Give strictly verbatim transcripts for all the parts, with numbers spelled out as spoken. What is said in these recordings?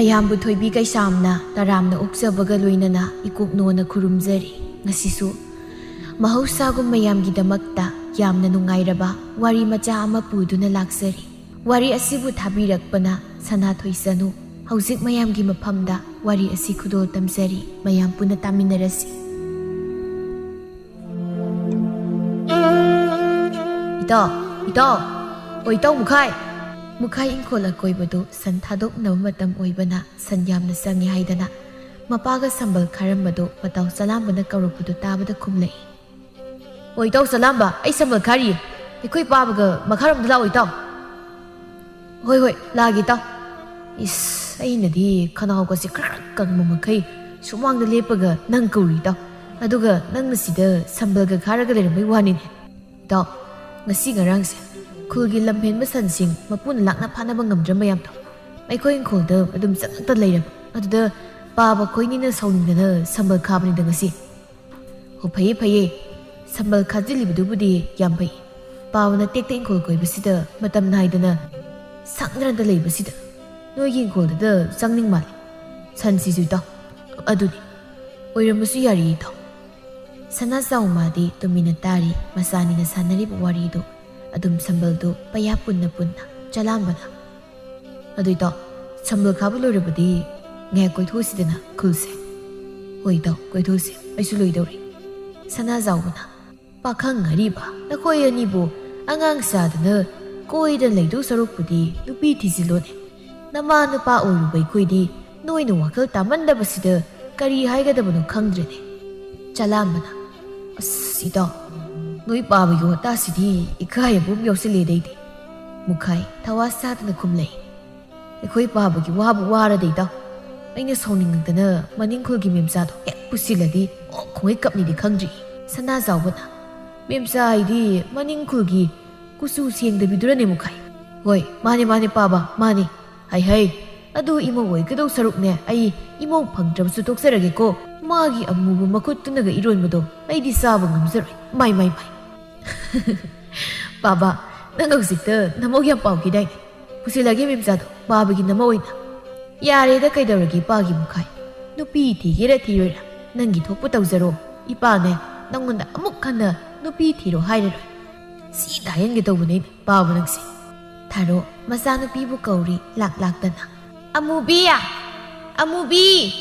ꯃꯌꯥꯝꯕꯨ ꯊꯣꯏꯕꯤ ꯀꯩꯁꯥꯝꯅ ꯇꯔꯥꯝꯅ ꯑꯣꯛꯆꯕꯒ ꯂꯣꯏꯅꯅ ꯏꯀꯣꯛꯅꯣꯅ ꯈꯨꯔꯨꯝꯖꯔꯤ꯫ ꯉꯁꯤꯁꯨ ꯃꯍꯧꯁꯥꯒꯨꯝ ꯃꯌꯥꯝꯒꯤꯗꯃꯛꯇ ꯌꯥꯝꯅ ꯅꯨꯡꯉꯥꯏꯔꯕ ꯋꯥꯔꯤ ꯃꯆꯥ ꯑꯃ ꯄꯨꯗꯨꯅ ꯂꯥꯛꯆꯔꯤ꯫ ꯋꯥꯔꯤ ꯑꯁꯤꯕꯨ ꯊꯥꯕꯤꯔꯛꯄꯅ ꯁꯅꯥꯊꯣꯏ ꯆꯅꯨ꯫ ꯍꯧꯖꯤꯛ ꯃꯌꯥꯝꯒꯤ ꯃꯐꯝꯗ ꯋꯥꯔꯤ ꯑꯁꯤ ꯈꯨꯗꯣꯜ ꯇꯝꯖꯔꯤ꯫ ꯃꯌꯥꯝ ꯄꯨꯟꯅ ꯇꯥꯃꯤꯟꯅꯔꯁꯤ꯫ ꯏꯇꯥꯎ, ꯏꯇꯥꯎ, ꯑꯣ ꯏꯇꯥꯎ ꯃꯨꯈꯥꯏ꯫ ꯃꯨꯈꯥꯏ ꯏꯪꯈꯣꯜ ꯑꯀꯣꯏꯕꯗꯨ ꯁꯟ ꯊꯥꯗꯣꯛꯅꯕ ꯃꯇꯝ ꯑꯣꯏꯕꯅ ꯁꯟ ꯌꯥꯝꯅ ꯆꯪꯉꯤ ꯍꯥꯏꯗꯅ ꯃꯄꯥꯒ ꯁꯝꯕꯜ ꯈꯥꯔꯝꯕꯗꯨ ꯃꯇꯥꯎ ꯆꯂꯥꯝꯕꯅ ꯀꯧꯔꯛꯄꯗꯨ ꯇꯥꯕꯗ ꯈꯨꯝꯂꯛꯏ꯫ ꯑꯣ ꯏꯇꯥꯎ ꯆꯂꯥꯝꯕ, ꯑꯩ ꯁꯝꯕꯜ ꯈꯥꯔꯤꯌꯦ꯫ ꯑꯩꯈꯣꯏ ꯄꯥꯕꯒ ꯃꯈꯥꯔꯣꯝꯗ ꯂꯥꯛꯑꯣ ꯏꯇꯥꯎ꯫ ꯍꯣꯏ ꯍꯣꯏ, ꯂꯥꯛꯑꯒꯦ ꯏꯇꯥꯎ꯫ ꯏꯁ, ꯑꯩꯅꯗꯤ ꯈꯅꯥꯎꯒꯁꯦ ꯈꯔ ꯀꯪꯕ ꯃꯈꯩ ꯁꯨꯃꯥꯡꯗ ꯂꯦꯞꯄꯒ ꯅꯪ ꯀꯧꯔꯤ ꯏꯇꯥꯎ꯫ ꯑꯗꯨꯒ ꯅꯪꯅ ꯁꯤꯗ ꯁꯝꯕꯜꯒ ꯈꯥꯔꯒ ꯂꯩꯔꯝꯕꯩ ꯋꯥꯅꯤꯅꯦ꯫ ꯏꯇꯥꯎ, ꯉꯁꯤ ꯉꯔꯥꯡꯁꯦ ꯈꯨꯜꯒꯤ ꯂꯝꯍꯦꯟꯕ ꯁꯟꯁꯤꯡ ꯃꯄꯨꯅ ꯂꯥꯛꯅ ꯐꯥꯅꯕ ꯉꯝꯗ꯭ꯔ ꯃꯌꯥꯝꯗꯣ ꯑꯩꯈꯣꯏ ꯏꯪꯈꯣꯜꯗ ꯑꯗꯨꯝ ꯆꯪꯉꯛꯇ ꯂꯩꯔꯕ꯫ ꯑꯗꯨꯗ ꯄꯥꯕ ꯈꯣꯏꯅꯤꯅ ꯁꯥꯎꯅꯤꯡꯗꯅ ꯁꯝꯕꯜ ꯈꯥꯕꯅꯤꯗ ꯉꯁꯤ꯫ ꯍꯣ, ꯐꯩꯌꯦ, ꯐꯩꯌꯦ꯫ ꯁꯝꯕꯜ ꯈꯥꯖꯤꯜꯂꯤꯕꯗꯨꯕꯨꯗꯤ ꯌꯥꯝ ꯐꯩ꯫ ꯄꯥꯕꯅ ꯇꯦꯛꯇ ꯏꯪꯈꯣꯜ ꯀꯣꯏꯕꯁꯤꯗ ꯃꯇꯝ ꯅꯥꯏꯗꯅ ꯁꯪꯗꯅꯇ ꯂꯩꯕꯁꯤꯗ ꯅꯣꯏꯒꯤ ꯏꯪꯈꯣꯜꯗꯨꯗ ꯆꯪꯅꯤꯡ ꯃꯥꯜꯂꯦ꯫ ꯁꯟꯁꯤꯁꯨ ꯏꯇꯥꯎ꯫ ꯑꯗꯨꯅꯤ꯫ ꯑꯣꯏꯔꯝꯕꯁꯨ ꯌꯥꯔꯤ ꯏꯇꯥꯎ꯫ ꯁꯅꯥꯖꯥꯎ ꯃꯥꯗꯤ ꯇꯨꯃꯤꯟꯅ ꯇꯥꯔꯤ, ꯃꯆꯥꯅꯤꯅ ꯁꯥꯟꯅꯔꯤꯕ ꯋꯥꯔꯤꯗꯨ꯫ ꯑꯗꯨꯝ ꯁꯝꯕꯜꯗꯨ ꯄꯩꯌꯥ ꯄꯨꯟꯅ ꯄꯨꯟꯅ ꯆꯂꯥꯝꯕꯅ꯫ ꯑꯗꯨ ꯏꯇꯥꯎ, ꯁꯝꯕꯜ ꯈꯥꯕ ꯂꯣꯏꯔꯕꯗꯤ ꯉꯥꯏꯍꯥꯛ ꯀꯣꯏꯊꯣꯛꯎꯁꯤꯗꯅ ꯈꯨꯜꯁꯦ꯫ ꯍꯣꯏ ꯏꯇꯥꯎ, ꯀꯣꯏꯊꯣꯛꯎꯁꯤ, ꯑꯩꯁꯨ ꯂꯣꯏꯗꯧꯔꯦ꯫ ꯁꯅꯥꯖꯥꯎꯕꯅ, ꯄꯥꯈꯪ ꯑꯔꯤꯕ, ꯅꯈꯣꯏ ꯑꯅꯤꯕꯨ ꯑꯉꯥꯡ ꯁꯥꯗꯅ ꯀꯣꯏꯗꯅ ꯂꯩꯗꯧ ꯁꯔꯨꯛꯄꯨꯗꯤ ꯅꯨꯄꯤ ꯊꯤꯖꯤꯜꯂꯣꯅꯦ꯫ ꯅꯃꯥ ꯅꯨꯄꯥ ꯑꯣꯏꯔꯨꯕ ꯑꯩꯈꯣꯏꯗꯤ ꯅꯣꯏꯅ ꯋꯥꯈꯜ ꯇꯥꯃꯟꯗꯕꯁꯤꯗ ꯀꯔꯤ ꯍꯥꯏꯒꯗꯕꯅꯣ ꯈꯪꯗ꯭ꯔꯦꯅꯦ꯫ ꯆꯂꯥꯝꯕꯅ, ꯑꯁ ꯏꯇꯥꯎ, ꯅꯣꯏ ꯄꯥꯕꯒꯤ ꯋꯥꯇꯥꯁꯤꯗꯤ ꯏꯀꯥꯏꯕ ꯑꯃ ꯌꯥꯎꯁꯤꯜꯂꯦꯗ ꯑꯩꯗꯤ꯫ ꯃꯨꯈꯥꯏ ꯊꯋꯥ ꯁꯥꯗꯅ ꯈꯨꯝꯂꯛꯏ꯫ ꯑꯩꯈꯣꯏ ꯄꯥꯕꯒꯤ ꯋꯥꯕꯨ ꯋꯥꯔꯗ ꯏꯇꯥꯎ꯫ ꯑꯩꯅ ꯁꯥꯎꯅꯤꯡꯉꯛꯇꯅ ꯃꯅꯤꯡꯈꯨꯜꯒꯤ ꯃꯦꯝꯆꯥꯗꯣ ꯍꯦꯛ ꯄꯨꯁꯤꯜꯂꯗꯤ ꯑꯣ ꯈꯣꯡꯉꯩ ꯀꯞꯅꯤꯗꯤ ꯈꯪꯗ꯭ꯔꯤ꯫ ꯁꯅꯥꯖꯥꯎꯕꯅ, ꯃꯦꯝꯆꯥ ꯍꯥꯏꯗꯤ ꯃꯅꯤꯡꯈꯨꯜꯒꯤ ꯀꯨꯆꯨ ꯁꯦꯡꯗꯕꯤꯗꯨꯔꯅꯦ ꯃꯨꯈꯥꯏ? ꯍꯣꯏ, ꯃꯥꯅꯦ, ꯃꯥꯅꯦ, ꯄꯥꯕ, ꯃꯥꯅꯦ꯫ ꯍꯩ ꯍꯩ, ꯑꯗꯨ ꯏꯃꯧ ꯑꯣꯏꯒꯗꯧ ꯁꯔꯨꯛꯅꯦ, ꯑꯩ ꯏꯃꯧ ꯐꯪꯗ꯭ꯔꯕꯁꯨ ꯇꯣꯛꯆꯔꯒꯦꯀꯣ꯫ ꯃꯥꯒꯤ ꯑꯃꯨꯕ ꯃꯈꯨꯠꯇꯨꯅꯒ ꯏꯔꯣꯟꯕꯗꯣ ꯑꯩꯗꯤ ꯆꯥꯕ ꯉꯝꯖꯔꯣꯏ꯫ ꯃꯥꯏ, ꯃꯥꯏ, ꯃꯥꯏ꯫ ꯄꯥꯕ, ꯅꯪ ꯍꯧꯖꯤꯛꯇ ꯅꯃꯧ ꯌꯥꯝ ꯄꯥꯝꯈꯤꯗꯥꯏꯅꯦ? ꯄꯨꯁꯤꯜꯂꯒꯦ ꯃꯦꯝꯆꯥꯗꯣ, ꯄꯥꯕꯒꯤ ꯅꯃꯧ ꯑꯣꯏꯅ꯫ "ꯌꯥꯔꯦꯗ, ꯀꯩꯗꯧꯔꯒꯦ ꯏꯄꯥꯒꯤ ꯃꯈꯥꯏ? ꯅꯨꯄꯤ ꯊꯤꯒꯦꯔꯥ ꯊꯤꯔꯣꯏꯔꯥ ꯅꯪꯒꯤ ꯊꯣꯛꯄ ꯇꯧꯖꯔꯣ꯫ ꯏꯄꯥꯅꯦ ꯅꯪꯉꯣꯟꯗ ꯑꯃꯨꯛ ꯍꯟꯅ ꯅꯨꯄꯤ ꯊꯤꯔꯣ ꯍꯥꯏꯔꯔꯣꯏ꯫ ꯁꯤꯗ ꯍꯥꯏꯍꯟꯒꯦ ꯇꯧꯕꯅꯤ ꯏꯄꯥꯕꯨ ꯅꯪꯁꯦ"꯫ ꯊꯥꯔꯣ ꯃꯆꯥꯅꯨꯄꯤꯕꯨ ꯀꯧꯔꯤ ꯂꯥꯛ ꯂꯥꯛꯇꯅ꯫ "ꯑꯃꯨꯕꯤ! ꯑꯃꯨꯕꯤ!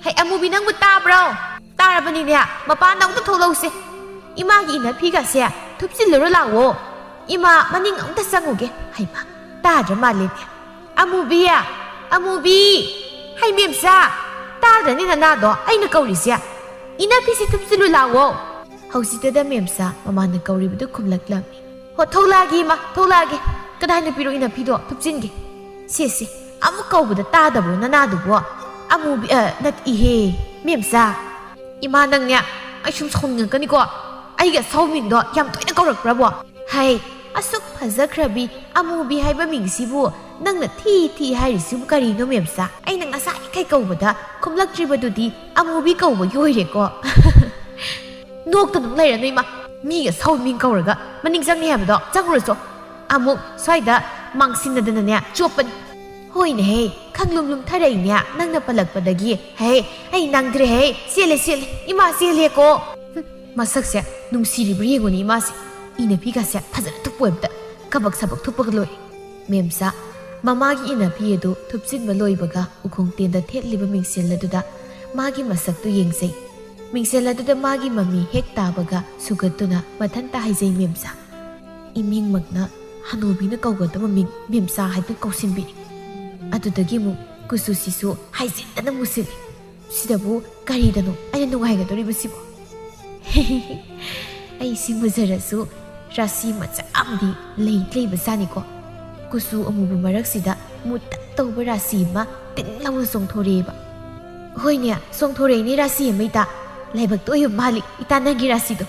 ꯍꯩ, ꯑꯃꯨꯕꯤ, ꯅꯪꯕꯨ ꯇꯥꯕ꯭ꯔꯣ? ꯇꯥꯔꯕꯅꯤꯅꯦ, ꯃꯄꯥꯟꯗ ꯑꯃꯨꯛꯇ ꯊꯣꯛꯂꯛꯎꯁꯦ꯫ ꯏꯃꯥꯒꯤ ꯏꯟꯅꯐꯤꯒꯁꯦ ꯊꯨꯞꯆꯤꯜꯂꯨꯔꯣ ꯂꯥꯛꯑꯣ꯫ ꯏꯃꯥ, ꯃꯅꯤꯡ ꯑꯃꯨꯛꯇ ꯆꯪꯉꯨꯒꯦ꯫ ꯍꯩꯃꯥ, ꯇꯥꯗ꯭ꯔ ꯃꯥꯜꯂꯦꯅꯦ꯫ ꯑꯃꯨꯕꯤ! ꯑꯃꯨꯕꯤ! ꯍꯩ, ꯃꯦꯝꯆꯥ! ꯇꯥꯗ꯭ꯔꯅꯤ ꯅꯅꯥꯗꯣ ꯑꯩꯅ ꯀꯧꯔꯤꯁꯦ? ꯏꯟꯅꯐꯤꯁꯦ ꯊꯨꯞꯆꯤꯜꯂꯨ ꯂꯥꯛꯑꯣ"꯫ ꯍꯧꯖꯤꯛꯇꯗ ꯃꯦꯝꯆꯥ ꯃꯃꯥꯅ ꯀꯧꯔꯤꯕꯗꯨ ꯈꯨꯝꯂꯛꯂꯝꯃꯤ꯫ "ꯍꯣ, ꯊꯣꯛꯂꯛꯑꯒꯦ ꯏꯃꯥ, ꯊꯣꯛꯂꯛꯑꯒꯦ꯫ ꯀꯗꯥꯏꯅ ꯄꯤꯔꯣ ꯏꯟꯅꯐꯤꯗꯣ? ꯊꯨꯞꯆꯤꯟꯒꯦ꯫ ꯁꯦ, ꯁꯦ, ꯑꯃꯨꯛ ꯀꯧꯕꯗ ꯇꯥꯗꯕ꯭ꯔꯣ ꯅꯅꯥꯗꯨꯕꯣ? ꯑꯃꯨꯕꯤ, ꯑ, ꯅꯠ-, ꯏꯍꯦ, ꯃꯦꯝꯆꯥ꯫ ꯏꯃꯥ, ꯅꯪꯅꯦ ꯑꯩ ꯁꯨꯝ ꯁꯥꯎꯅꯤꯡꯉꯛꯀꯅꯤꯀꯣ꯫ ꯑꯩꯒꯤ ꯑꯁꯥꯎ ꯃꯤꯡꯗꯣ ꯌꯥꯝ ꯇꯣꯏꯅ ꯀꯧꯔꯛꯄ꯭ꯔꯕꯣ? ꯍꯩ, ꯑꯁꯨꯛ ꯐꯖꯈ꯭ꯔꯕꯤ ꯑꯃꯨꯕꯤ ꯍꯥꯏꯕ ꯃꯤꯡꯁꯤꯕꯨ ꯅꯪꯅ ꯊꯤ ꯊꯤ ꯍꯥꯏꯔꯤꯁꯤꯕꯨ ꯀꯔꯤꯅꯣ ꯃꯦꯝꯆꯥ? ꯑꯩꯅ ꯉꯁꯥꯏꯈꯩ ꯀꯧꯕꯗ ꯈꯨꯝꯂꯛꯇ꯭ꯔꯤꯕꯗꯨꯗꯤ ꯑꯃꯨꯕꯤ ꯀꯧꯕꯒꯤ ꯑꯣꯏꯔꯦꯀꯣ"꯫ "ꯅꯣꯛꯇꯅ ꯑꯃꯨꯛ ꯂꯩꯔꯅꯨ ꯏꯃꯥ꯫ ꯃꯤꯒꯤ ꯑꯁꯥꯎ ꯃꯤꯡ ꯀꯧꯔꯒ ꯃꯅꯤꯡ ꯆꯪꯅꯤ ꯍꯥꯏꯕꯗꯣ ꯆꯪꯉꯨꯔꯁꯨ꯫ ꯑꯃꯨꯛ ꯁ꯭ꯋꯥꯏꯗ ꯃꯥꯡꯁꯤꯟꯅꯗꯅꯅꯦ ꯆꯣꯞꯄꯅꯤ"꯫ "ꯍꯣꯏꯅꯦꯍꯦ, ꯈꯪꯂꯨꯝ ꯂꯨꯝꯊꯔꯛꯏꯅꯦ ꯅꯪꯅ ꯄꯜꯂꯛꯄꯗꯒꯤ꯫ ꯍꯦ, ꯑꯩ ꯅꯪꯗ꯭ꯔꯦꯍꯦ꯫ ꯆꯦꯜꯂꯦ, ꯆꯦꯜꯂꯦ꯫ ꯏꯃꯥ, ꯆꯦꯜꯂꯦꯀꯣ"꯫ ꯍꯨꯝ, ꯃꯁꯛꯁꯦ ꯅꯨꯡꯁꯤꯔꯤꯕ꯭ꯔꯥ ꯌꯦꯡꯉꯨꯅꯦ ꯏꯃꯥꯁꯦ꯫ ꯏꯟꯅꯐꯤꯒꯁꯦ ꯐꯖꯅ ꯊꯨꯞꯄꯣꯏ ꯑꯝꯇ꯫ ꯀꯕꯛ ꯁꯕꯛ ꯊꯨꯞꯄꯒ ꯂꯣꯏꯔꯦ꯫ ꯃꯦꯝꯆꯥ ꯃꯃꯥꯒꯤ ꯏꯟꯅꯐꯤ ꯑꯗꯨ ꯊꯨꯞꯆꯤꯟꯕ ꯂꯣꯏꯕꯒ ꯎꯈꯣꯡ ꯇꯦꯟꯗ ꯊꯦꯠꯂꯤꯕ ꯃꯤꯡꯁꯦꯜ ꯑꯗꯨꯗ ꯃꯥꯒꯤ ꯃꯁꯛꯇꯨ ꯌꯦꯡꯖꯩ꯫ ꯃꯤꯡꯁꯦꯜ ꯑꯗꯨꯗ ꯃꯥꯒꯤ ꯃꯃꯤ ꯍꯦꯛ ꯇꯥꯕꯒ ꯁꯨꯒꯠꯇꯨꯅ ꯃꯊꯟꯇ ꯍꯥꯏꯖꯩ ꯃꯦꯝꯆꯥ꯫ ꯏꯃꯤꯡꯃꯛꯅ ꯍꯅꯨꯕꯤꯅ ꯀꯧꯒꯗꯕ ꯃꯤꯡ ꯃꯦꯝꯆꯥ ꯍꯥꯏꯗꯨ ꯀꯧꯁꯤꯟꯕꯤꯔꯦ꯫ ꯑꯗꯨꯗꯒꯤ ꯑꯃꯨꯛ ꯀꯨꯆꯨꯁꯤꯁꯨ ꯍꯥꯏꯖꯤꯟꯗꯅ ꯃꯨꯁꯤꯜꯂꯤ꯫ ꯁꯤꯗꯕꯨ ꯀꯔꯤꯗꯅꯣ ꯑꯩꯅ ꯅꯨꯡꯉꯥꯏꯒꯗꯧꯔꯤꯕꯁꯤꯕꯣ? ꯑꯩꯁꯤ ꯃꯨꯖꯔꯁꯨ ꯔꯥꯁꯤ ꯃꯆꯥ ꯑꯃꯗꯤ ꯂꯩ ꯂꯩꯕꯖꯥꯠꯅꯤꯀꯣ꯫ ꯀꯨꯆꯨ ꯑꯃꯨꯕ ꯃꯔꯛꯁꯤꯗ ꯃꯨꯇꯛ ꯇꯧꯕ ꯔꯥꯁꯤ ꯑꯃ ꯇꯤꯡ ꯂꯥꯎꯅ ꯆꯣꯡꯊꯣꯔꯛꯑꯦꯕ꯫ ꯍꯣꯏꯅꯦ, ꯆꯣꯡꯊꯣꯔꯛꯏꯅꯦ ꯔꯥꯁꯤ ꯑꯃ ꯏꯇꯥ꯫ ꯂꯥꯏꯕꯛꯇ ꯑꯣꯏꯕ ꯃꯥꯜꯂꯤ ꯏꯇꯥ ꯅꯪꯒꯤ ꯔꯥꯁꯤꯗꯣ꯫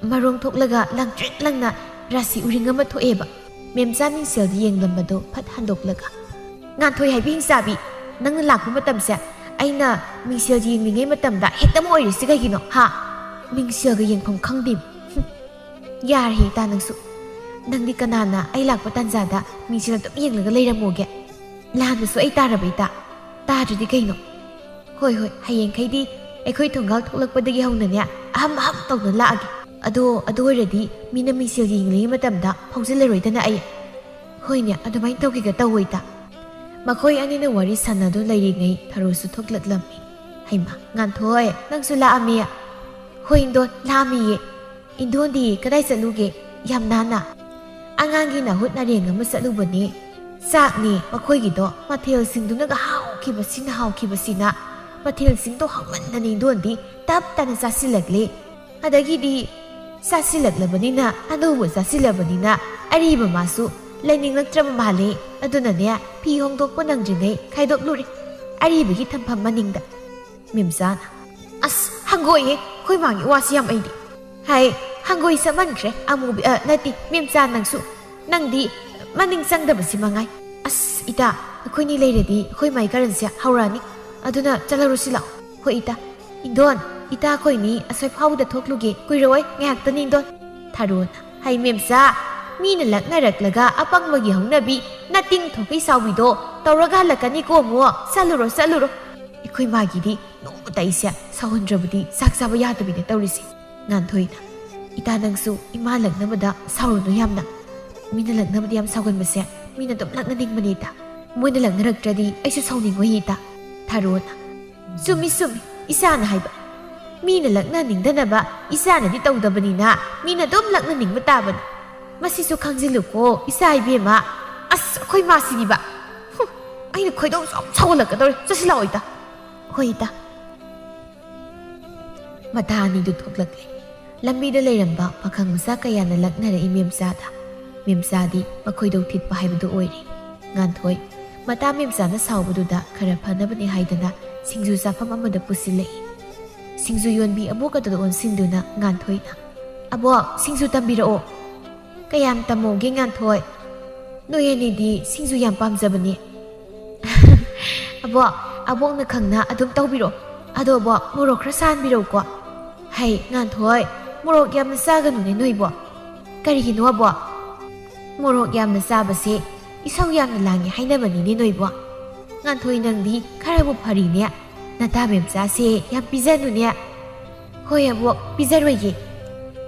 ꯃꯔꯣꯡ ꯊꯣꯛꯂꯒ ꯂꯪꯇ꯭ꯔꯤꯛ ꯂꯪꯅ ꯔꯥꯁꯤ ꯎꯔꯤꯡ ꯑꯃ ꯊꯣꯛꯑꯦꯕ꯫ ꯃꯦꯝꯆꯥ ꯃꯤꯡꯁꯦꯜꯗ ꯌꯦꯡꯂꯝꯕꯗꯣ ꯐꯠ ꯍꯟꯗꯣꯛꯂꯒ, "ꯉꯥꯟꯊꯣꯏ ꯍꯥꯏꯕꯤ ꯍꯤꯡꯆꯥꯕꯤ, ꯅꯪꯅ ꯂꯥꯛꯄ ꯃꯇꯝꯁꯦ ꯑꯩꯅ ꯃꯤꯡꯁꯦꯜ ꯌꯦꯡꯂꯤꯉꯩ ꯃꯇꯝꯗ ꯍꯦꯛꯇ ꯑꯃ ꯑꯣꯏꯔꯤꯁꯤ ꯀꯩꯒꯤꯅꯣ, ꯍꯥ? ꯃꯤꯡꯁꯦꯜꯒ ꯌꯦꯡꯐꯝ ꯈꯪꯗꯦ꯫ ꯍꯨꯝ, ꯌꯥꯔꯦ ꯏꯇꯥ ꯅꯪꯁꯨ꯫ ꯅꯪꯗꯤ ꯀꯅꯥꯅ ꯑꯩ ꯂꯥꯛꯄ ꯇꯥꯟꯖꯥꯗ ꯃꯤꯡꯁꯦꯜ ꯑꯗꯨꯝ ꯌꯦꯡꯂꯒ ꯂꯩꯔꯝꯃꯣꯒꯦ? ꯂꯥꯟꯕꯁꯨ ꯑꯩ ꯇꯥꯔꯕ ꯏꯇꯥ?" ꯇꯥꯗ꯭ꯔꯗꯤ ꯀꯩꯅꯣ? ꯍꯣꯏ, ꯍꯣꯏ, ꯍꯌꯦꯡꯈꯩꯗꯤ ꯑꯩꯈꯣꯏ ꯊꯣꯡꯒꯥꯜ ꯊꯣꯛꯂꯛꯄꯗꯒꯤ ꯍꯧꯅꯅꯦ, ꯑꯍꯝ ꯑꯍꯝ ꯇꯧꯅ ꯂꯥꯛꯑꯒꯦ꯫ ꯑꯗꯣ, ꯑꯗꯨ ꯑꯣꯏꯔꯗꯤ ꯃꯤꯅ ꯃꯤꯡꯁꯦꯜ ꯌꯦꯡꯂꯤꯉꯩ ꯃꯇꯝꯗ ꯐꯥꯎꯖꯤꯜꯂꯔꯣꯏꯗꯅ ꯑꯩ꯫ ꯍꯣꯏꯅꯦ, ꯑꯗꯨꯃꯥꯏꯅ ꯇꯧꯒꯦꯒ ꯇꯧꯋꯣ, ꯏꯇꯥ꯫ ꯃꯈꯣꯏ ꯑꯅꯤꯅ ꯋꯥꯔꯤ ꯁꯥꯟꯅꯗꯨꯅ ꯂꯩꯔꯤꯉꯩ ꯊꯔꯣꯁꯨ ꯊꯣꯛꯂꯛꯂꯝꯃꯤ꯫ ꯍꯩꯃꯥ, ꯉꯥꯟꯊꯣꯏ, ꯅꯪꯁꯨ ꯂꯥꯛꯑꯝꯃꯤ? ꯍꯣꯏ, ꯏꯟꯗꯣꯟ, ꯂꯥꯛꯑꯝꯃꯤꯌꯦ꯫ ꯏꯟꯗꯣꯟꯗꯤ ꯀꯗꯥꯏ ꯆꯠꯂꯨꯒꯦ? ꯌꯥꯝ ꯅꯥꯟꯅ꯫ ꯑꯉꯥꯡꯒꯤ ꯅꯥꯍꯨꯠ ꯅꯥꯔꯦꯡ ꯑꯃ ꯆꯠꯂꯨꯕꯅꯦ꯫ ꯆꯥꯛꯅꯦ, ꯃꯈꯣꯏꯒꯤꯗꯣ ꯃꯊꯦꯜꯁꯤꯡꯗꯨꯅꯒ ꯍꯥꯎꯈꯤꯕꯁꯤꯅ, ꯍꯥꯎꯈꯤꯕꯁꯤꯅ꯫ ꯃꯊꯦꯜꯁꯤꯡꯗꯣ ꯍꯥꯎꯃꯟꯗꯅ ꯏꯟꯗꯣꯟꯗꯤ ꯇꯞ ꯇꯥꯅ ꯆꯥꯁꯤꯜꯂꯛꯂꯦ꯫ ꯑꯗꯒꯤꯗꯤ ꯆꯥꯁꯤꯜꯂꯛꯂꯕꯅꯤꯅ, ꯑꯅꯧꯕ ꯆꯥꯁꯤꯜꯂꯕꯅꯤꯅ ꯑꯔꯤꯕ ꯃꯥꯁꯨ ꯂꯩꯅꯤꯡꯂꯛꯇ꯭ꯔꯕ ꯃꯥꯜꯂꯦ꯫ ꯑꯗꯨꯅꯅꯦ, ꯐꯤ ꯍꯣꯡꯗꯣꯛꯄ ꯅꯪꯗ꯭ꯔꯤꯉꯩ ꯈꯥꯏꯗꯣꯛꯂꯨꯔꯦ ꯑꯔꯤꯕꯒꯤ ꯊꯝꯐꯝ ꯃꯅꯤꯡꯗ꯫ ꯃꯦꯝꯆꯥꯅ, "ꯑꯁ, ꯍꯪꯒꯣꯏꯌꯦ, ꯑꯩꯈꯣꯏ ꯃꯥꯒꯤ ꯋꯥꯁꯤ ꯌꯥꯝ ꯑꯩꯗꯤ꯫ ꯍꯥꯏ, ꯍꯪꯒꯣꯏ ꯁꯛꯃꯟꯈ꯭ꯔꯦ, ꯑꯃꯨꯕꯤ, ꯑ, ꯅꯠꯇꯦ, ꯃꯦꯝꯆꯥ ꯅꯪꯁꯨ꯫ ꯅꯪꯗꯤ ꯃꯅꯤꯡ ꯆꯪꯗꯕꯁꯤ ꯃꯉꯥꯏ꯫ ꯑꯁ, ꯏꯇꯥ, ꯑꯩꯈꯣꯏꯅꯤ ꯂꯩꯔꯗꯤ ꯑꯩꯈꯣꯏ ꯃꯥꯏ ꯀꯔꯟꯁꯦ ꯍꯧꯔꯛꯑꯅꯤ꯫ ꯑꯗꯨꯅ ꯆꯠꯂꯔꯨꯁꯤ ꯂꯥꯛꯑꯣ꯫" "ꯍꯣꯏ, ꯏꯇꯥ꯫" "ꯏꯟꯗꯣꯟ, ꯏꯇꯥ, ꯑꯩꯈꯣꯏꯅꯤ ꯑꯁꯣꯏ ꯐꯥꯎꯕꯗ ꯊꯣꯛꯂꯨꯒꯦ, ꯀꯨꯏꯔꯣꯏ, ꯉꯥꯏꯍꯥꯛꯇꯅꯤ, ꯏꯟꯗꯣꯟ꯫" ꯊꯥꯔꯣꯅ, "ꯍꯩ ꯃꯦꯝꯆꯥ, ꯃꯤꯅ ꯂꯛꯅꯔꯛꯂꯒ ꯑꯄꯪꯕꯒꯤ ꯍꯧꯅꯕꯤ, ꯅꯇꯤꯡ ꯊꯣꯛꯄꯤ ꯁꯥꯎꯕꯤꯗꯣ ꯇꯧꯔꯒ ꯍꯜꯂꯛꯀꯅꯤꯀꯣ ꯑꯃꯨꯛ꯫ ꯆꯠꯂꯨꯔꯣ, ꯆꯠꯂꯨꯔꯣ꯫" ꯑꯩꯈꯣꯏ ꯃꯥꯒꯤꯗꯤ ꯅꯣꯡꯃꯇ ꯑꯩꯁꯦ ꯁꯥꯎꯍꯟꯗ꯭ꯔꯕꯗꯤ ꯆꯥꯛ ꯆꯥꯕ ꯌꯥꯗꯕꯤꯅꯦ ꯇꯧꯔꯤꯁꯦ꯫ ꯉꯥꯟꯊꯣꯏꯅ, "ꯏꯇꯥ, ꯅꯪꯁꯨ ꯏꯃꯥ ꯂꯛꯅꯕꯗ ꯁꯥꯎꯔꯨꯅꯨ ꯌꯥꯝꯅ꯫ ꯃꯤꯅ ꯂꯛꯅꯕꯗ ꯌꯥꯝ ꯁꯥꯎꯒꯟꯕꯁꯦ ꯃꯤꯅ ꯑꯗꯨꯝ ꯂꯛꯅꯅꯤꯡꯕꯅꯦ, ꯏꯇꯥ꯫ ꯃꯣꯏꯅ ꯂꯛꯅꯔꯛꯇ꯭ꯔꯗꯤ ꯑꯩꯁꯨ ꯁꯥꯎꯅꯤꯡꯉꯣꯏ, ꯏꯇꯥ꯫" ꯊꯥꯔꯣꯅ, "ꯆꯨꯝꯃꯤ, ꯆꯨꯝꯃꯤ, ꯏꯆꯥꯅ ꯍꯥꯏꯕ꯫ ꯃꯤꯅ ꯂꯛꯅꯅꯤꯡꯗꯅꯕ ꯏꯆꯥꯅꯗꯤ ꯇꯧꯗꯕꯅꯤꯅ ꯃꯤꯅ ꯑꯗꯨꯝ ꯂꯛꯅꯅꯤꯡꯕ ꯇꯥꯕꯅꯤ꯫ ꯃꯁꯤꯁꯨ ꯈꯪꯖꯤꯜꯂꯨꯀꯣ, ꯏꯆꯥ ꯏꯕꯦꯝꯃ꯫" ꯑꯁ, ꯑꯩꯈꯣꯏ ꯃꯥꯁꯤꯗꯤꯕ꯫ ꯍꯨꯝ, ꯑꯩꯅ ꯈꯣꯏꯗꯧ ꯌꯥꯝ ꯁꯥꯎꯒꯠꯂꯛꯀꯗꯧꯔꯦ꯫ ꯆꯠꯁꯤ ꯂꯥꯛꯑꯣ, ꯏꯇꯥ꯫ "ꯍꯣꯏ, ꯏꯇꯥ꯫" ꯃꯇꯥ ꯑꯅꯤꯗꯨ ꯊꯣꯛꯂꯛꯂꯦ꯫ ꯂꯝꯕꯤꯗ ꯂꯩꯔꯝꯕ ꯄꯥꯈꯪ ꯃꯆꯥ ꯀꯌꯥꯅ ꯂꯛꯅꯔꯛꯏ ꯃꯦꯝꯆꯥꯗ꯫ ꯃꯦꯝꯆꯥꯗꯤ ꯃꯈꯣꯏꯗꯧ ꯊꯤꯠꯄ ꯍꯥꯏꯕꯗꯨ ꯑꯣꯏꯔꯦ꯫ ꯉꯥꯟꯊꯣꯏ, ꯃꯇꯥ ꯃꯦꯝꯆꯥꯅ ꯁꯥꯎꯕꯗꯨꯗ ꯈꯔ ꯐꯅꯕꯅꯦ ꯍꯥꯏꯗꯅ ꯁꯤꯡꯖꯨ ꯆꯥꯐꯝ ꯑꯃꯗ ꯄꯨꯁꯤꯜꯂꯛꯏ꯫ ꯁꯤꯡꯖꯨ ꯌꯣꯟꯕꯤ ꯑꯕꯣꯛ ꯑꯗꯨꯗ ꯑꯣꯟꯁꯤꯟꯗꯨꯅ ꯉꯥꯟꯊꯣꯏꯅ, "ꯑꯕꯣꯛ, ꯁꯤꯡꯖꯨ ꯇꯝꯕꯤꯔꯛꯑꯣ꯫" "ꯀꯌꯥꯝ ꯇꯝꯃꯧꯒꯦ, ꯉꯥꯟꯊꯣꯏ? ꯅꯣꯏ ꯑꯅꯤꯗꯤ ꯁꯤꯡꯖꯨ ꯌꯥꯝ ꯄꯥꯝꯖꯕꯅꯦ꯫" "ꯑꯕꯣꯛ, ꯑꯕꯣꯛꯅ ꯈꯪꯅ ꯑꯗꯨꯝ ꯇꯧꯕꯤꯔꯣ꯫ ꯑꯗꯣ ꯑꯕꯣꯛ, ꯃꯣꯔꯣꯛ ꯈꯔ ꯁꯥꯍꯟꯕꯤꯔꯛꯎꯀꯣ꯫" "ꯍꯩ, ꯉꯥꯟꯊꯣꯏ, ꯃꯣꯔꯣꯛ ꯌꯥꯝꯅ ꯆꯥꯒꯅꯨꯅꯦ ꯅꯣꯏꯕꯣ꯫" "ꯀꯔꯤꯒꯤꯅꯣ ꯑꯕꯣꯛ?" "ꯃꯣꯔꯣꯛ ꯌꯥꯝꯅ ꯆꯥꯕꯁꯦ ꯏꯁꯧ ꯌꯥꯝꯅ ꯂꯥꯡꯉꯦ ꯍꯥꯏꯅꯕꯅꯤꯅꯦ ꯅꯣꯏꯕꯣ꯫" "ꯉꯥꯟꯊꯣꯏ, ꯅꯪꯗꯤ ꯈꯔꯕꯨ ꯐꯔꯤꯅꯦ꯫ ꯅꯇꯥ ꯃꯦꯝꯆꯥꯁꯦ ꯌꯥꯝ ꯄꯤꯖꯅꯨꯅꯦ꯫" "ꯍꯣꯏ ꯑꯕꯣꯛ, ꯄꯤꯖꯔꯣꯏꯒꯦ꯫"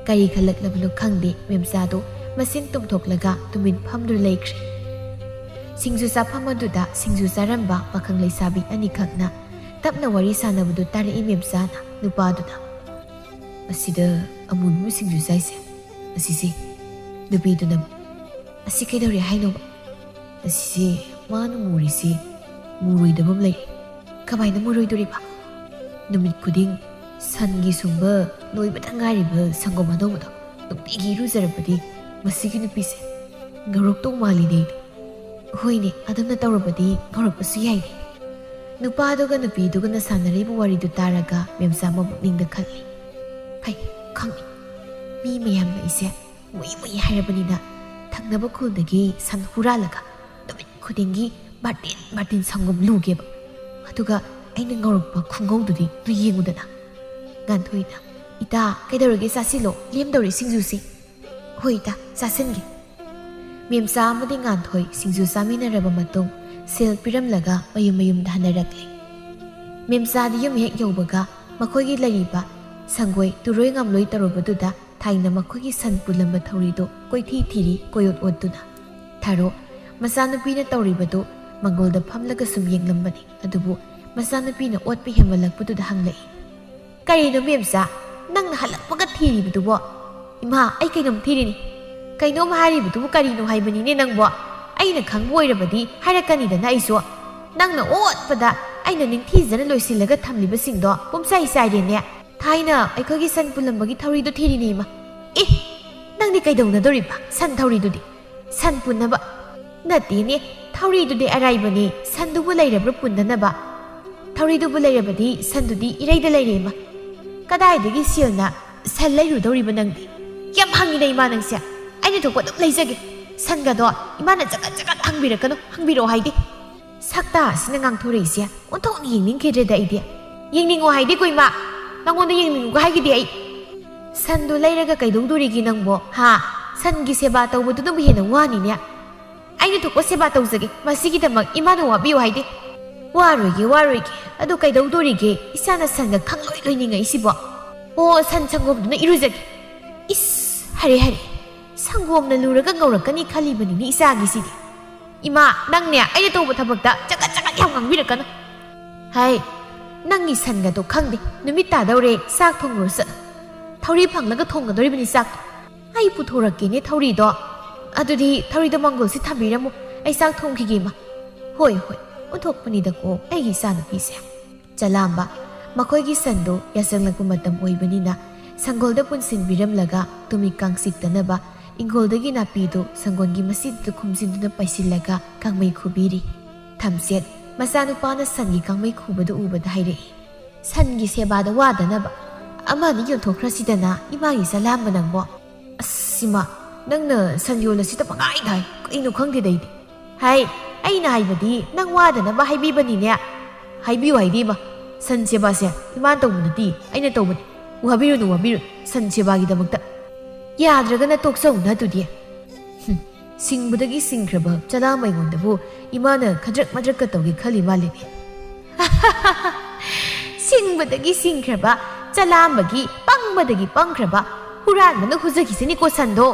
ꯀꯔꯤ ꯈꯜꯂꯛꯂꯕꯅꯣ ꯈꯪꯗꯦ, ꯃꯦꯝꯆꯥꯗꯣ ꯃꯆꯤꯟ ꯇꯨꯝꯊꯣꯛꯂꯒ ꯇꯨꯃꯤꯟ ꯐꯝꯗꯨꯅ ꯂꯩꯈ꯭ꯔꯦ꯫ ꯁꯤꯡꯖꯨ ꯆꯥꯐꯝ ꯑꯗꯨꯗ ꯁꯤꯡꯖꯨ ꯆꯥꯔꯝꯕ ꯄꯥꯈꯪ ꯂꯩꯁꯥꯕꯤ ꯑꯅꯤꯈꯛꯅ ꯇꯞꯅ ꯋꯥꯔꯤ ꯁꯥꯟꯅꯕꯗꯨ ꯇꯥꯔꯛꯏ ꯃꯦꯝꯆꯥꯅ ꯅꯨꯄꯥꯗꯨꯗ꯫ "ꯑꯁꯤꯗ ꯑꯃꯨꯟꯕ ꯁꯤꯡꯖꯨ ꯆꯥꯏꯁꯦ, ꯑꯁꯤꯁꯦ ꯅꯨꯄꯤꯗꯨꯅ ꯑꯁꯤ ꯀꯩꯗꯧꯔꯦ ꯍꯥꯏꯅꯣꯕ?" "ꯑꯁꯤꯁꯦ ꯃꯥꯅ ꯃꯨꯔꯤꯁꯦ ꯃꯨꯔꯣꯏꯗꯕ ꯑꯃ ꯂꯩꯔꯦ꯫" "ꯀꯃꯥꯏꯅ ꯃꯨꯔꯣꯏꯗꯣꯔꯤꯕ?" "ꯅꯨꯃꯤꯠ ꯈꯨꯗꯤꯡ ꯁꯟꯒꯤ ꯁꯨꯝꯕ ꯂꯣꯏꯕꯗ ꯉꯥꯏꯔꯤꯕ ꯁꯪꯒꯣꯝ ꯑꯅꯧꯕꯗꯣ ꯅꯨꯡꯇꯤꯒꯤ ꯏꯔꯨꯖꯔꯕꯗꯤ ꯃꯁꯤꯒꯤ ꯅꯨꯄꯤꯁꯦ ꯉꯧꯔꯛꯇꯧ ꯃꯥꯜꯂꯤꯅꯦ ꯑꯩꯗꯤ꯫" "ꯍꯣꯏꯅꯦ, ꯑꯗꯨꯝꯅ ꯇꯧꯔꯕꯗꯤ ꯉꯧꯔꯛꯄꯁꯨ ꯌꯥꯏꯅꯦ꯫" ꯅꯨꯄꯥꯗꯨꯒ ꯅꯨꯄꯤꯗꯨꯒꯅ ꯁꯥꯟꯅꯔꯤꯕ ꯋꯥꯔꯤꯗꯨ ꯇꯥꯔꯒ ꯃꯦꯝꯆꯥ ꯃꯕꯨꯛꯅꯤꯡꯗ ꯈꯜꯂꯤ, "ꯐꯩ, ꯈꯪꯉꯤ꯫ ꯃꯤ ꯃꯌꯥꯝꯅ ꯑꯩꯁꯦ ꯃꯨꯏ ꯃꯨꯏ ꯍꯥꯏꯔꯕꯅꯤꯅ ꯊꯪꯅꯕ ꯈꯨꯜꯗꯒꯤ ꯁꯟ ꯍꯨꯔꯥꯜꯂꯒ ꯅꯨꯃꯤꯠ ꯈꯨꯗꯤꯡꯒꯤ ꯕꯥꯔꯇꯤꯟ ꯕꯥꯔꯇꯤꯟ ꯁꯪꯒꯣꯝ ꯂꯨꯒꯦꯕ꯫ ꯑꯗꯨꯒ ꯑꯩꯅ ꯉꯧꯔꯛꯄ ꯈꯨꯉꯧꯗꯨꯗꯤ ꯅꯣꯏ ꯌꯦꯡꯉꯨꯗꯅ꯫" ꯉꯥꯟꯊꯣꯏꯅ, "ꯏꯇꯥ, ꯀꯩꯗꯧꯔꯒꯦ? ꯆꯥꯁꯤꯜꯂꯣ, ꯂꯦꯝꯗꯧꯔꯦ ꯁꯤꯡꯖꯨꯁꯤ꯫" "ꯍꯣꯏ ꯏꯇꯥ, ꯆꯥꯁꯤꯟꯒꯦ꯫" ꯃꯦꯝꯆꯥ ꯑꯃꯗꯤ ꯉꯥꯟꯊꯣꯏ ꯁꯤꯡꯖꯨ ꯆꯥꯃꯤꯟꯅꯔꯕ ꯃꯇꯨꯡ ꯁꯦꯜ ꯄꯤꯔꯝꯂꯒ ꯃꯌꯨꯝ ꯃꯌꯨꯝꯗ ꯍꯟꯅꯔꯛꯂꯦ꯫ ꯃꯦꯝꯆꯥꯗꯤ ꯌꯨꯝ ꯍꯦꯛ ꯌꯧꯕꯒ ꯃꯈꯣꯏꯒꯤ ꯂꯩꯔꯤꯕ ꯁꯪꯒꯣꯏ ꯇꯨꯔꯣꯏ ꯉꯥꯝꯂꯣꯏ ꯇꯧꯔꯕꯗꯨꯗ ꯊꯥꯏꯅ ꯃꯈꯣꯏꯒꯤ ꯁꯟ ꯄꯨꯜꯂꯝꯕ ꯊꯧꯔꯤꯗꯨ ꯀꯣꯏꯊꯤ ꯊꯤꯔꯤ, ꯀꯣꯏꯑꯣꯠ ꯑꯣꯠꯇꯨꯅ꯫ ꯊꯥꯔꯣ, ꯃꯆꯥꯅꯨꯄꯤꯅ ꯇꯧꯔꯤꯕꯗꯨ ꯃꯪꯒꯣꯜꯗ ꯐꯝꯂꯒ ꯁꯨꯝ ꯌꯦꯡꯂꯝꯕꯅꯤ꯫ ꯑꯗꯨꯕꯨ ꯃꯆꯥꯅꯨꯄꯤꯅ ꯑꯣꯠꯄ ꯍꯦꯟꯃꯜꯂꯛꯄꯗꯨꯗ ꯍꯪꯂꯛꯏ, "ꯀꯔꯤꯅꯣ ꯃꯦꯝꯆꯥ, ꯅꯪꯅ ꯍꯜꯂꯛꯄꯒ ꯊꯤꯔꯤꯕꯗꯨꯕꯣ?" "ꯏꯃꯥ, ꯑꯩ ꯀꯩꯅꯣꯝ ꯊꯤꯔꯤꯅꯤ꯫" "ꯀꯩꯅꯣꯝ ꯍꯥꯏꯔꯤꯕꯗꯨꯕꯨ ꯀꯔꯤꯅꯣ ꯍꯥꯏꯕꯅꯤꯅꯦ ꯅꯪꯕꯣ? ꯑꯩꯅ ꯈꯪꯕ ꯑꯣꯏꯔꯕꯗꯤ ꯍꯥꯏꯔꯛꯀꯅꯤꯗꯅ ꯑꯩꯁꯨ꯫ ꯅꯪꯅ ꯑꯣꯠꯄꯗ ꯑꯩꯅ ꯅꯤꯡꯊꯤꯖꯅ ꯂꯣꯏꯁꯤꯜꯂꯒ ꯊꯝꯂꯤꯕꯁꯤꯡꯗꯣ ꯄꯨꯝꯆꯥꯏ ꯆꯥꯏꯔꯦꯅꯦ꯫ ꯊꯥꯏꯅ ꯑꯩꯈꯣꯏꯒꯤ ꯁꯟ ꯄꯨꯜꯂꯝꯕꯒꯤ ꯊꯧꯔꯤꯗꯣ ꯊꯤꯔꯤꯅꯦ ꯏꯃꯥ꯫" "ꯑꯦ, ꯅꯪꯗꯤ ꯀꯩꯗꯧꯅꯗꯣꯔꯤꯕ ꯁꯟ ꯊꯧꯔꯤꯗꯨꯗꯤ?" "ꯁꯟ ꯄꯨꯟꯅꯕ ꯅꯠꯇꯦꯅꯦ, ꯊꯧꯔꯤꯗꯨꯗꯤ ꯑꯔꯥꯏꯕꯅꯦ꯫ ꯁꯟꯗꯨꯕꯨ ꯂꯩꯔꯕ꯭ꯔꯥ ꯄꯨꯟꯅꯅꯕ? ꯊꯧꯔꯤꯗꯨꯕꯨ ꯂꯩꯔꯕꯗꯤ ꯁꯟꯗꯨꯗꯤ ꯏꯔꯩꯗ ꯂꯩꯔꯦ ꯏꯃꯥ꯫" "ꯀꯗꯥꯏꯗꯒꯤ ꯁꯦꯜꯅ ꯁꯟ ꯂꯩꯔꯨꯗꯧꯔꯤꯕ ꯅꯪꯗꯤ? ꯌꯥꯝ ꯍꯪꯉꯤꯗ ꯏꯃꯥ ꯅꯪꯁꯦ꯫ ꯑꯩꯅ ꯊꯣꯛꯄ ꯑꯗꯨꯝ ꯂꯩꯖꯒꯦ꯫ ꯁꯟꯒꯗꯣ ꯏꯃꯥꯅ ꯆꯒꯠ ꯆꯒꯠ ꯍꯪꯕꯤꯔꯛꯀꯅꯨ, ꯍꯪꯕꯤꯔꯛꯑꯣ ꯍꯥꯏꯗꯦ꯫" ꯁꯛꯇꯥ ꯑꯁꯤꯅ ꯉꯥꯡꯊꯣꯔꯛꯏꯁꯦ ꯑꯣꯟꯊꯣꯛꯅ ꯌꯦꯡꯅꯤꯡꯈꯤꯗ꯭ꯔꯦꯗ ꯑꯩꯗꯤ꯫ "ꯌꯦꯡꯅꯤꯡꯉꯣ ꯍꯥꯏꯗꯦꯀꯣ ꯏꯃꯥ, ꯅꯪꯉꯣꯟꯗ ꯌꯦꯡꯅꯤꯡꯉꯨꯒ ꯍꯥꯏꯒꯤꯗꯤ ꯑꯩ꯫" "ꯁꯟꯗꯣ ꯂꯩꯔꯒ ꯀꯩꯗꯧꯗꯣꯔꯤꯒꯦ ꯅꯪꯕꯣ? ꯍꯥ? ꯁꯟꯒꯤ ꯁꯦꯕꯥ ꯇꯧꯕꯗꯨꯅꯕꯨ ꯍꯦꯟꯅ ꯋꯥꯅꯤꯅꯦ꯫ ꯑꯩꯅ ꯊꯣꯛꯄ ꯁꯦꯕꯥ ꯇꯧꯖꯒꯦ, ꯃꯁꯤꯒꯤꯗꯃꯛ ꯏꯃꯥꯅ ꯋꯥꯕꯤꯌꯨ ꯍꯥꯏꯗꯦ꯫" "ꯋꯥꯔꯣꯏꯒꯦ, ꯋꯥꯔꯣꯏꯒꯦ꯫ ꯑꯗꯨ ꯀꯩꯗꯧꯗꯣꯔꯤꯒꯦ? ꯏꯆꯥꯅ ꯁꯟꯒ ꯈꯪꯂꯣꯏ ꯂꯣꯏꯅꯤꯡꯉꯛꯏꯁꯤꯕꯣ? ꯑꯣ, ꯁꯟ ꯁꯪꯒꯣꯝꯗꯨꯅ ꯏꯔꯨꯖꯒꯦ꯫ ꯏꯁ, ꯍꯔꯦ, ꯍꯔꯦ꯫ ꯁꯪꯒꯣꯝꯅ ꯂꯨꯔꯒ ꯉꯧꯔꯛꯀꯅꯤ ꯈꯜꯂꯤꯕꯅꯤꯅꯦ ꯏꯆꯥꯒꯤꯁꯤꯗꯤ꯫ ꯏꯃꯥ, ꯅꯪꯅꯦ ꯑꯩꯅ ꯇꯧꯕ ꯊꯕꯛꯇ ꯆꯒꯠ ꯆꯒꯠ ꯌꯥꯝ ꯉꯥꯡꯕꯤꯔꯛꯀꯅꯨ꯫ ꯍꯥꯏ, ꯅꯪꯒꯤ ꯁꯟꯒꯗꯣ ꯈꯪꯗꯦ꯫ ꯅꯨꯃꯤꯠ ꯇꯥꯗꯧꯔꯦ, ꯆꯥꯛ ꯊꯣꯡꯉꯨꯔꯣ ꯆꯠꯂꯣ꯫ ꯊꯧꯔꯤ ꯐꯪꯂꯒ ꯊꯣꯡꯒꯗꯧꯔꯤꯕꯅꯤ ꯆꯥꯛꯇꯣ꯫ ꯑꯩ ꯄꯨꯊꯣꯔꯛꯀꯦꯅꯦ ꯊꯧꯔꯤꯗꯣ꯫ ꯑꯗꯨꯗꯤ ꯊꯧꯔꯤꯗꯣ ꯃꯥꯡꯒꯣꯜꯁꯤ ꯊꯝꯕꯤꯔꯝꯃꯨ, ꯑꯩ ꯆꯥꯛ ꯊꯣꯡꯈꯤꯒꯦ, ꯏꯃꯥ꯫ ꯍꯣꯏ, ꯍꯣꯏ, ꯑꯣꯟꯊꯣꯛꯄꯅꯤꯗꯀꯣ ꯑꯩꯒꯤ ꯏꯆꯥꯅꯨꯄꯤꯁꯦ꯫ ꯆꯂꯥꯝꯕ, ꯃꯈꯣꯏꯒꯤ ꯁꯟꯗꯣ ꯌꯥꯁꯪꯂꯛꯄ ꯃꯇꯝ ꯑꯣꯏꯕꯅꯤꯅ ꯁꯪꯒꯣꯜꯗ ꯄꯨꯟꯁꯤꯟꯕꯤꯔꯝꯂꯒ ꯇꯨꯃꯤꯠ ꯀꯥꯡ ꯆꯤꯛꯇꯅꯕ ꯏꯪꯒꯣꯜꯗꯒꯤ ꯅꯥꯄꯤꯗꯨ ꯁꯪꯒꯣꯜꯒꯤ ꯃꯁꯤꯗꯨꯗ ꯈꯨꯝꯖꯤꯟꯗꯨꯅ ꯄꯩꯁꯤꯜꯂꯒ ꯀꯥꯡꯃꯩ ꯈꯨꯕꯤꯔꯤ꯫ ꯊꯝꯆꯦꯠ, ꯃꯆꯥꯅꯨꯄꯥꯅ ꯁꯟꯒꯤ ꯀꯥꯡꯃꯩ ꯈꯨꯕꯗꯨ ꯎꯕꯗ ꯍꯥꯏꯔꯛꯏ, "ꯁꯟꯒꯤ ꯁꯦꯕꯥꯗ ꯋꯥꯗꯅꯕ ꯑꯃ ꯑꯅꯤ ꯌꯣꯟꯊꯣꯛꯈ꯭ꯔꯁꯤꯗꯅ, ꯏꯃꯥꯒꯤ ꯆꯂꯥꯝꯕ ꯅꯪꯕꯣ?" "ꯑꯁ, ꯏꯃꯥ, ꯅꯪꯅ ꯁꯟ ꯌꯣꯜꯂꯁꯤꯗ ꯄꯪꯍꯥꯏꯗ ꯍꯥꯏ, ꯀꯩꯅꯣ ꯈꯪꯗꯦꯗ ꯑꯩꯗꯤ꯫ ꯍꯥꯏ, ꯑꯩꯅ ꯍꯥꯏꯕꯗꯤ ꯅꯪ ꯋꯥꯗꯅꯕ ꯍꯥꯏꯕꯤꯕꯅꯤꯅꯦ꯫" "ꯍꯥꯏꯕꯤꯌꯨ ꯍꯥꯏꯗꯤ, ꯏꯃꯥ, ꯁꯟ ꯁꯦꯕꯥꯁꯦ ꯏꯃꯥꯅ ꯇꯧꯕ ꯅꯠꯇꯦ, ꯑꯩꯅ ꯇꯧꯕꯅꯤ꯫ ꯋꯥꯕꯤꯔꯨꯅꯨ, ꯋꯥꯕꯤꯔꯨꯅꯨ, ꯁꯟ ꯁꯦꯕꯥꯒꯤꯗꯃꯛꯇ꯫ ꯌꯥꯗ꯭ꯔꯒꯅ ꯇꯣꯛꯆꯧꯅ ꯑꯗꯨꯗꯤ꯫" ꯍꯨꯝ, ꯁꯤꯡꯕꯗꯒꯤ ꯁꯤꯡꯈ꯭ꯔꯕ ꯆꯂꯥꯝꯕ ꯑꯩꯉꯣꯟꯗꯕꯨ ꯏꯃꯥꯅ ꯈꯗ꯭ꯔꯛ ꯃꯗ꯭ꯔꯛꯀ ꯇꯧꯒꯦ ꯈꯜꯂꯤ ꯃꯥꯜꯂꯦꯅꯦ꯫ ꯁꯤꯡꯕꯗꯒꯤ ꯁꯤꯡꯈ꯭ꯔꯕ ꯆꯂꯥꯝꯕꯒꯤ ꯄꯪꯕꯗꯒꯤ ꯄꯪꯈ꯭ꯔꯕ ꯍꯨꯔꯥꯟꯕꯅ ꯍꯨꯖꯈꯤꯁꯤꯅꯤꯀꯣ ꯁꯟꯗꯣ꯫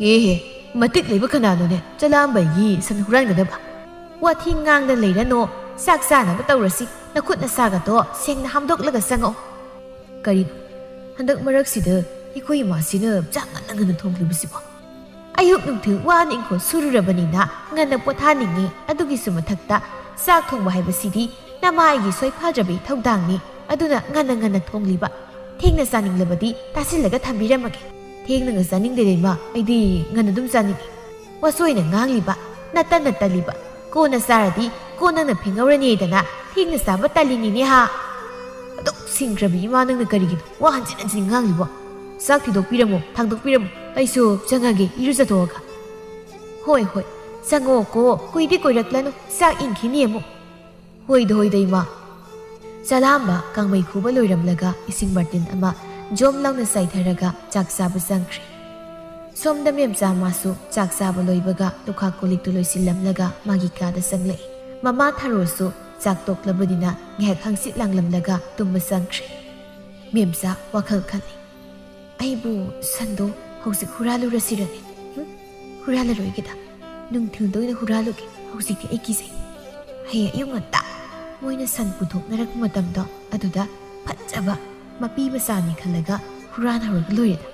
ꯍꯦ ꯍꯦ, ꯃꯇꯤꯛ ꯂꯩꯕ ꯀꯅꯥꯅꯣꯅꯦ ꯆꯂꯥꯝꯕꯒꯤ ꯁꯟ ꯍꯨꯔꯥꯟꯒꯗꯕ? ꯋꯥꯊꯤ ꯉꯥꯡꯗ ꯂꯩꯔꯅꯣ, ꯆꯥꯛ ꯆꯥꯅꯕ ꯇꯧꯔꯁꯤ, ꯅꯈꯨꯠ ꯅꯁꯥꯒꯗꯣ ꯁꯦꯡꯅ ꯍꯥꯝꯗꯣꯛꯂꯒ ꯆꯪꯉꯛꯑꯣ꯫ ꯀꯔꯤꯅꯣ ꯍꯟꯗꯛ ꯃꯔꯛꯁꯤꯗ ꯑꯩꯈꯣꯏ ꯏꯃꯥꯁꯤꯅ ꯆꯥꯛ ꯉꯟꯅ ꯉꯟꯅ ꯊꯣꯡꯂꯤꯕꯁꯤꯕꯣ? ꯑꯌꯨꯛ ꯅꯨꯡꯊꯤꯜ ꯋꯥꯅ ꯏꯪꯈꯣꯜ ꯁꯨꯔꯨꯔꯕꯅꯤꯅ ꯉꯟꯅ ꯄꯣꯊꯥꯅꯤꯡꯉꯤ꯫ ꯑꯗꯨꯒꯤꯁꯨ ꯃꯊꯛꯇ ꯆꯥꯛ ꯊꯣꯡꯕ ꯍꯥꯏꯕꯁꯤꯗꯤ ꯅꯃꯥ ꯑꯩꯒꯤ ꯁꯣꯏ ꯐꯥꯗ꯭ꯔꯕ ꯏꯊꯧꯗꯥꯡꯅꯤ꯫ ꯑꯗꯨꯅ ꯉꯟꯅ ꯉꯟꯅ ꯊꯣꯡꯂꯤꯕ꯫ ꯊꯦꯡꯅ ꯆꯥꯅꯤꯡꯂꯕꯗꯤ ꯇꯥꯁꯤꯜꯂꯒ ꯊꯝꯕꯤꯔꯝꯃꯒꯦ꯫ ꯊꯦꯡꯅꯒ ꯆꯥꯅꯤꯡꯗꯦꯗ ꯏꯃꯥ, ꯑꯩꯗꯤ ꯉꯟꯅ ꯑꯗꯨꯝ ꯆꯥꯅꯤꯡꯉꯤ꯫ ꯋꯥꯁꯣꯏꯅ ꯉꯥꯡꯂꯤꯕ, ꯅꯠꯇ ꯅꯠꯇꯜꯂꯤꯕ꯫ ꯀꯣꯟꯅ ꯆꯥꯔꯗꯤ ꯀꯣꯟ ꯅꯪꯅ ꯐꯦꯡꯍꯧꯔꯅꯤꯗꯅ ꯊꯦꯡꯅ ꯆꯥꯕ ꯇꯜꯂꯤꯅꯤꯅꯦ ꯍꯥ꯫ ꯑꯗꯨꯛ ꯁꯤꯡꯈ꯭ꯔꯕꯤ ꯏꯃꯥ ꯅꯪꯅ ꯀꯔꯤꯒꯤꯅꯣ ꯋꯥ ꯍꯟꯖꯤꯟ ꯍꯟꯖꯤꯟ ꯉꯥꯡꯂꯤꯕꯣ? ꯆꯥꯛ ꯊꯤꯗꯣꯛꯄꯤꯔꯝꯃꯣ, ꯊꯥꯡꯗꯣꯛꯄꯤꯔꯝꯃꯣ, ꯑꯩꯁꯨ ꯆꯪꯉꯒꯦ ꯏꯔꯨꯖꯊꯣꯛꯑꯒ꯫ ꯍꯣꯏ ꯍꯣꯏ, ꯆꯪꯉꯣꯀꯣ, ꯀꯨꯏꯗꯤ ꯀꯨꯏꯔꯛꯂꯅꯨ, ꯆꯥꯛ ꯏꯪꯈꯤꯅꯤ ꯑꯃꯨꯛ꯫ ꯍꯣꯏꯗ ꯍꯣꯏꯗ ꯏꯃꯥ꯫ ꯆꯂꯥꯝꯕ ꯀꯥꯡꯃꯩ ꯈꯨꯕ ꯂꯣꯏꯔꯝꯂꯒ ꯏꯁꯤꯡ ꯕꯥꯔꯇꯤꯟ ꯑꯃ ꯖꯣꯝ ꯂꯥꯎꯅ ꯆꯥꯏꯊꯔꯒ ꯆꯥꯛ ꯆꯥꯕ ꯆꯪꯈ꯭ꯔꯦ꯫ ꯁꯣꯝꯗ ꯃꯦꯝꯆꯥ ꯃꯥꯁꯨ ꯆꯥꯛ ꯆꯥꯕ ꯂꯣꯏꯕꯒ ꯂꯨꯈꯥꯛ ꯀꯣꯜꯂꯤꯛꯇꯨ ꯂꯣꯏꯁꯤꯜꯂꯝꯂꯒ ꯃꯥꯒꯤ ꯀꯥꯗ ꯆꯪꯂꯛꯏ꯫ ꯃꯃꯥ ꯊꯔꯣꯁꯨ ꯆꯥꯛ ꯇꯣꯛꯂꯕꯅꯤꯅ ꯉꯥꯏꯍꯥꯛ ꯍꯪꯆꯤꯠ ꯂꯥꯡꯂꯝꯂꯒ ꯇꯨꯝꯕ ꯆꯪꯈ꯭ꯔꯦ꯫ ꯃꯦꯝꯆꯥ ꯋꯥꯈꯜ ꯈꯜꯂꯤ꯫ "ꯑꯩꯕꯨ ꯁꯟꯗꯣ ꯍꯧꯖꯤꯛ ꯍꯨꯔꯥꯜꯂꯨꯔꯁꯤꯔꯅꯦ? ꯍꯨꯝ? ꯍꯨꯔꯥꯜꯂꯔꯣꯏꯒꯦꯗ꯫ ꯅꯨꯡꯊꯤꯜꯗ ꯑꯣꯏꯅ ꯍꯨꯔꯥꯜꯂꯨꯒꯦ꯫ ꯍꯧꯖꯤꯛꯇꯤ ꯑꯩ ꯀꯤꯖꯩ꯫ ꯍꯌꯦꯡ ꯑꯌꯨꯛ ꯉꯟꯇꯥ ꯃꯣꯏꯅ ꯁꯟ ꯄꯨꯊꯣꯛꯅꯔꯛꯄ ꯃꯇꯝꯗꯣ ꯑꯗꯨꯗ ꯐꯖꯕ ꯃꯄꯤ ꯃꯆꯥꯅꯤ ꯈꯜꯂꯒ ꯍꯨꯔꯥꯟꯍꯧꯔꯒ ꯂꯣꯏꯔꯦꯗ꯫"